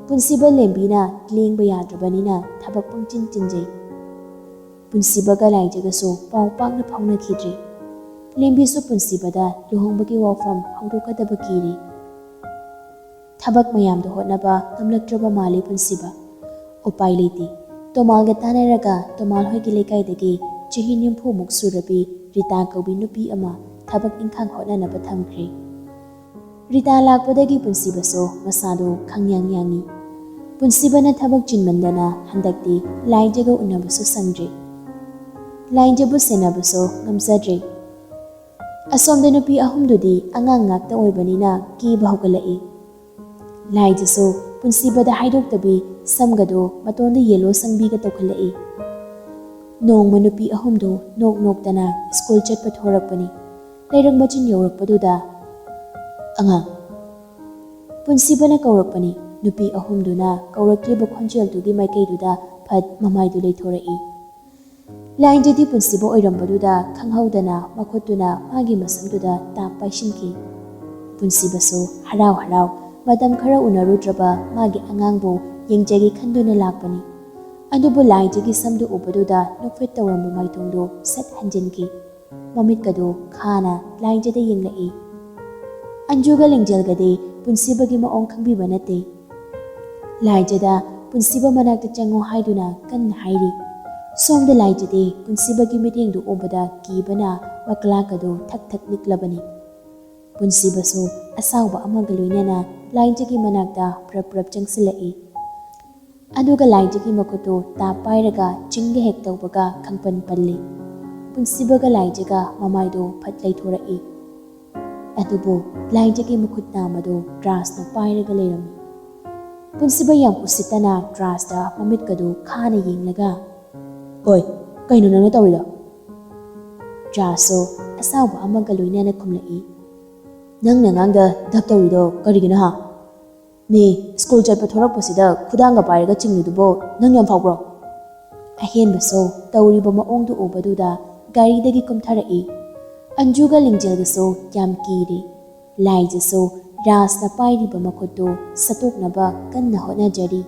ꯄꯨꯟꯁꯤꯕ ꯂꯦꯝꯕꯤꯅ ꯂꯦꯡꯕ ꯌꯥꯗ꯭ꯔꯕꯅꯤꯅ ꯊꯕꯛ ꯄꯪꯆꯤꯟ ꯆꯤꯟꯖꯩ꯫ ꯄꯨꯟꯁꯤꯕꯒ ꯂꯥꯏꯖꯒꯁꯨ ꯄꯥꯎ ꯄꯥꯛꯅ ꯐꯥꯎꯅꯈꯤꯗ꯭ꯔꯦ꯫ ꯂꯦꯝꯕꯤꯁꯨ ꯄꯨꯟꯁꯤꯕꯗ ꯂꯨꯍꯣꯡꯕꯒꯤ ꯋꯥꯐꯝ ꯍꯧꯗꯣꯛꯀꯗꯕ ꯀꯤꯔꯤ꯫ ꯊꯕꯛ ꯃꯌꯥꯝꯗꯣ ꯍꯣꯠꯅꯕ ꯉꯝꯂꯛꯇ꯭ꯔꯕ ꯃꯥꯜꯂꯤ ꯄꯨꯟꯁꯤꯕ꯫ ꯎꯄꯥꯏ ꯂꯩꯇꯦ꯫ ꯇꯣꯃꯥꯜꯒ ꯇꯥꯟꯅꯔꯒ ꯇꯣꯃꯥꯜ ꯍꯣꯏꯒꯤ ꯂꯩꯀꯥꯏꯗꯒꯤ ꯆꯍꯤ ꯅꯤꯐꯨꯃꯨꯛ ꯁꯨꯔꯕꯤ ꯔꯤꯇꯥ ꯀꯧꯕꯤ ꯅꯨꯄꯤ ꯑꯃ ꯊꯕꯛ ꯏꯪꯈꯥꯡ ꯍꯣꯠꯅꯅꯕ ꯊꯝꯈ꯭ꯔꯦ꯫ ꯔꯤꯇꯥ ꯂꯥꯛꯄꯗꯒꯤ ꯄꯨꯟꯁꯤꯕꯁꯨ ꯃꯁꯥꯗꯨ ꯈꯪꯌꯥꯡ ꯌꯥꯡꯏ꯫ ꯄꯨꯟꯁꯤꯕꯅ ꯊꯕꯛ ꯆꯤꯟꯃꯟꯗꯅ ꯍꯟꯗꯛꯇꯤ ꯂꯥꯏꯖꯒ ꯎꯅꯕꯁꯨ ꯁꯪꯗ꯭ꯔꯦ꯫ ꯂꯥꯏꯖꯕꯨ ꯁꯦꯟꯅꯕꯁꯨ ꯉꯝꯖꯗ꯭ꯔꯦ꯫ ꯑꯁꯣꯝꯗ ꯅꯨꯄꯤ ꯑꯍꯨꯝꯗꯨꯗꯤ ꯑꯉꯥꯡ ꯉꯥꯛꯇ ꯑꯣꯏꯕꯅꯤꯅ ꯀꯤꯕ ꯍꯧꯒꯠꯂꯛꯏ꯫ ꯂꯥꯏꯖꯁꯨ ꯄꯨꯟꯁꯤꯕꯗ ꯍꯥꯏꯗꯣꯛꯇꯕꯤ ꯁꯝꯒꯗꯣ ꯃꯇꯣꯟꯗ ꯌꯦꯜꯂꯣ ꯁꯪꯕꯤꯒ ꯇꯧꯈꯠꯂꯛꯏ꯫ ꯅꯣꯡꯃ ꯅꯨꯄꯤ ꯑꯍꯨꯝꯗꯨ ꯅꯣꯛ ꯅꯣꯛꯇꯅ ꯁ꯭ꯀꯨꯜ ꯆꯠꯄ ꯊꯣꯔꯛꯄꯅꯤ꯫ ꯂꯩꯔꯛ ꯃꯆꯤꯟ ꯌꯧꯔꯛꯄꯗꯨꯗ, "ꯑꯉꯥꯡ!" ꯄꯨꯟꯁꯤꯕꯅ ꯀꯧꯔꯛꯄꯅꯤ꯫ ꯅꯨꯄꯤ ꯑꯍꯨꯝꯗꯨꯅ ꯀꯧꯔꯛꯂꯤꯕ ꯈꯣꯟꯖꯦꯜꯗꯨꯒꯤ ꯃꯥꯏꯀꯩꯗꯨꯗ ꯐꯠ ꯃꯃꯥꯏꯗꯨ ꯂꯩꯊꯣꯔꯛꯏ꯫ ꯂꯥꯏꯖꯗꯤ ꯄꯨꯟꯁꯤꯕ ꯑꯣꯏꯔꯝꯕꯗꯨꯗ ꯈꯪꯍꯧꯗꯅ ꯃꯈꯨꯠꯇꯨꯅ ꯃꯥꯒꯤ ꯃꯁꯝꯗꯨꯗ ꯇꯥꯞ ꯄꯥꯏꯁꯤꯟꯈꯤ꯫ ꯄꯨꯟꯁꯤꯕꯁꯨ ꯍꯔꯥꯎ ꯍꯔꯥꯎ ꯃꯇꯝ ꯈꯔ ꯎꯅꯔꯨꯗ꯭ꯔꯕ ꯃꯥꯒꯤ ꯑꯉꯥꯡꯕꯨ ꯌꯦꯡꯖꯒꯦ ꯈꯟꯗꯨꯅ ꯂꯥꯛꯄꯅꯤ꯫ ꯑꯗꯨꯕꯨ ꯂꯥꯏꯖꯒꯤ ꯁꯝꯗꯨ ꯎꯕꯗꯨꯗ ꯅꯣꯛꯐꯦꯠ ꯇꯧꯔꯝꯕ ꯃꯥꯏꯊꯣꯡꯗꯨ ꯁꯠ ꯍꯟꯖꯤꯟꯈꯤ꯫ ꯃꯃꯤꯠꯀꯗꯨ ꯈꯥꯅ ꯂꯥꯏꯖꯗ ꯌꯦꯡꯂꯛꯏ꯫ ꯑꯟꯖꯨꯒ ꯂꯤꯡꯖꯦꯜꯒꯗꯤ ꯄꯨꯟꯁꯤꯕꯒꯤ ꯃꯑꯣꯡ ꯈꯪꯕꯤꯕ ꯅꯠꯇꯦ꯫ ꯂꯥꯏꯖꯗ ꯄꯨꯟꯁꯤꯕ ꯃꯅꯥꯛꯇ ꯆꯪꯉꯨ ꯍꯥꯏꯗꯨꯅ ꯀꯟꯅ ꯍꯥꯏꯔꯤ꯫ ꯁꯣꯝꯗ ꯂꯥꯏꯖꯗꯤ ꯄꯨꯟꯁꯤꯕꯒꯤ ꯃꯤꯠꯌꯦꯡꯗꯨ ꯎꯕꯗ ꯀꯤꯕꯅ ꯃꯀ꯭ꯂꯥꯛꯀꯗꯨ ꯊꯛ ꯊꯛ ꯅꯤꯛꯂꯕꯅꯤ꯫ ꯄꯨꯟꯁꯤꯕꯁꯨ ꯑꯁꯥꯎꯕ ꯑꯃꯒ ꯂꯣꯏꯅꯅ ꯂꯥꯏꯖꯒꯤ ꯃꯅꯥꯛꯇ ꯄ꯭ꯔꯞ ꯄ꯭ꯔꯞ ꯆꯪꯁꯤꯜꯂꯛꯏ꯫ ꯑꯗꯨꯒ ꯂꯥꯏꯖꯒꯤ ꯃꯈꯨꯠꯇꯨ ꯇꯥꯞ ꯄꯥꯏꯔꯒ ꯆꯤꯡꯒ ꯍꯦꯛ ꯇꯧꯕꯒ ꯈꯪꯄꯟ ꯄꯜꯂꯤ꯫ ꯄꯨꯟꯁꯤꯕꯒ ꯂꯥꯏꯖꯒ ꯃꯃꯥꯏꯗꯨ ꯐꯠ ꯂꯩꯊꯣꯔꯛꯏ꯫ ꯑꯗꯨꯕꯨ ꯂꯥꯏꯖꯒꯤ ꯃꯈꯨꯠ ꯅꯥꯝꯃꯗꯨ ꯗ꯭ꯔꯥꯁꯅ ꯄꯥꯏꯔꯒ ꯂꯩꯔꯝꯃꯤ꯫ ꯄꯨꯟꯁꯤꯕ ꯌꯥꯝ ꯎꯁꯤꯠꯇꯅ ꯗ꯭ꯔꯥꯁꯇ ꯃꯃꯤꯠꯀꯗꯨ ꯈꯥꯅ ꯌꯦꯡꯂꯒ, "ꯑꯣꯏ, ꯀꯩꯅꯣ ꯅꯪꯅ ꯇꯧꯔꯤꯗꯣ?" ꯗ꯭ꯔꯥꯁꯁꯨ ꯑꯁꯥꯎꯕ ꯑꯃꯒ ꯂꯣꯏꯅꯅ ꯈꯨꯝꯂꯛꯏ꯫ "ꯅꯪꯅ ꯑꯉꯥꯡꯗ ꯙꯞ ꯇꯧꯔꯤꯗꯣ ꯀꯔꯤꯒꯤꯅꯣ ꯍꯥ? ꯃꯤ ꯁ꯭ꯀꯨꯜ ꯆꯠꯄ ꯊꯣꯔꯛꯄꯁꯤꯗ ꯈꯨꯗꯥꯡꯒ ꯄꯥꯏꯔꯒ ꯆꯤꯡꯂꯤꯗꯨꯕꯨ ꯅꯪ ꯌꯥꯝ ꯐꯥꯎꯕ꯭ꯔꯣ?" ꯑꯍꯦꯟꯕꯁꯨ ꯇꯧꯔꯤꯕ ꯃꯑꯣꯡꯗꯨ ꯎꯕꯗꯨꯗ ꯒꯥꯔꯤꯗꯒꯤ ꯀꯨꯝꯊꯔꯛꯏ꯫ ꯑꯟꯖꯨꯒ ꯂꯤꯡꯖꯦꯜꯒꯁꯨ ꯌꯥꯝ ꯀꯤꯔꯤ꯫ ꯂꯥꯏꯖꯁꯨ ꯔꯥꯖꯅ ꯄꯥꯏꯔꯤꯕ ꯃꯈꯨꯠꯇꯨ ꯁꯠꯇꯣꯛꯅꯕ ꯀꯟꯅ ꯍꯣꯠꯅꯖꯔꯤ꯫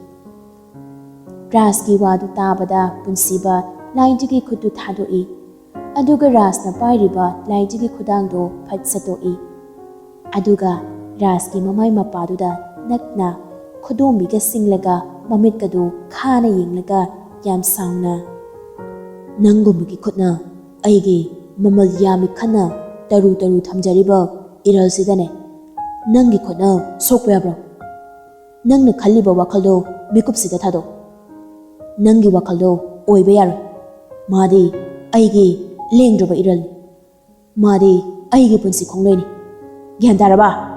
ꯔꯥꯖꯀꯤ ꯋꯥꯗꯨ ꯇꯥꯕꯗ ꯄꯨꯟꯁꯤꯕ ꯂꯥꯏꯖꯒꯤ ꯈꯨꯠꯇꯨ ꯊꯥꯗꯣꯛꯏ꯫ ꯑꯗꯨꯒ ꯔꯥꯖꯅ ꯄꯥꯏꯔꯤꯕ ꯂꯥꯏꯖꯒꯤ ꯈꯨꯗꯥꯡꯗꯨ ꯐꯠ ꯁꯠꯇꯣꯛꯏ꯫ ꯑꯗꯨꯒ ꯔꯥꯖꯀꯤ ꯃꯃꯥꯏ ꯃꯄꯥꯗꯨꯗ ꯅꯛꯅ ꯈꯨꯗꯣꯝꯕꯤꯒ ꯁꯤꯡꯂꯒ ꯃꯃꯤꯠꯀꯗꯨ ꯈꯥꯅ ꯌꯦꯡꯂꯒ ꯌꯥꯝ ꯁꯥꯎꯅ, "ꯅꯪꯒꯨꯝꯕꯒꯤ ꯈꯨꯠꯅ ꯑꯩꯒꯤ ꯃꯃꯜ ꯌꯥꯝꯃꯤ ꯈꯟꯅ ꯇꯔꯨ ꯇꯔꯨ ꯊꯝꯖꯔꯤꯕ ꯏꯔꯜꯁꯤꯗꯅꯦ, ꯅꯪꯒꯤ ꯈꯨꯠꯅ ꯁꯣꯛꯄ ꯌꯥꯕ꯭ꯔꯣ? ꯅꯪꯅ ꯈꯜꯂꯤꯕ ꯋꯥꯈꯜꯗꯣ ꯃꯤꯀꯨꯞꯁꯤꯗ ꯊꯥꯗꯣꯛ꯫ ꯅꯪꯒꯤ ꯋꯥꯈꯜꯗꯣ ꯑꯣꯏꯕ ꯌꯥꯔꯣꯏ꯫ ꯃꯥꯗꯤ ꯑꯩꯒꯤ ꯂꯦꯡꯗ꯭ꯔꯕ ꯏꯔꯜꯅꯤ꯫ ꯃꯥꯗꯤ ꯑꯩꯒꯤ ꯄꯨꯟꯁꯤ ꯈꯣꯡꯂꯣꯏꯅꯤ꯫ ꯒ꯭ꯌꯥꯟ ꯇꯥꯔꯕ?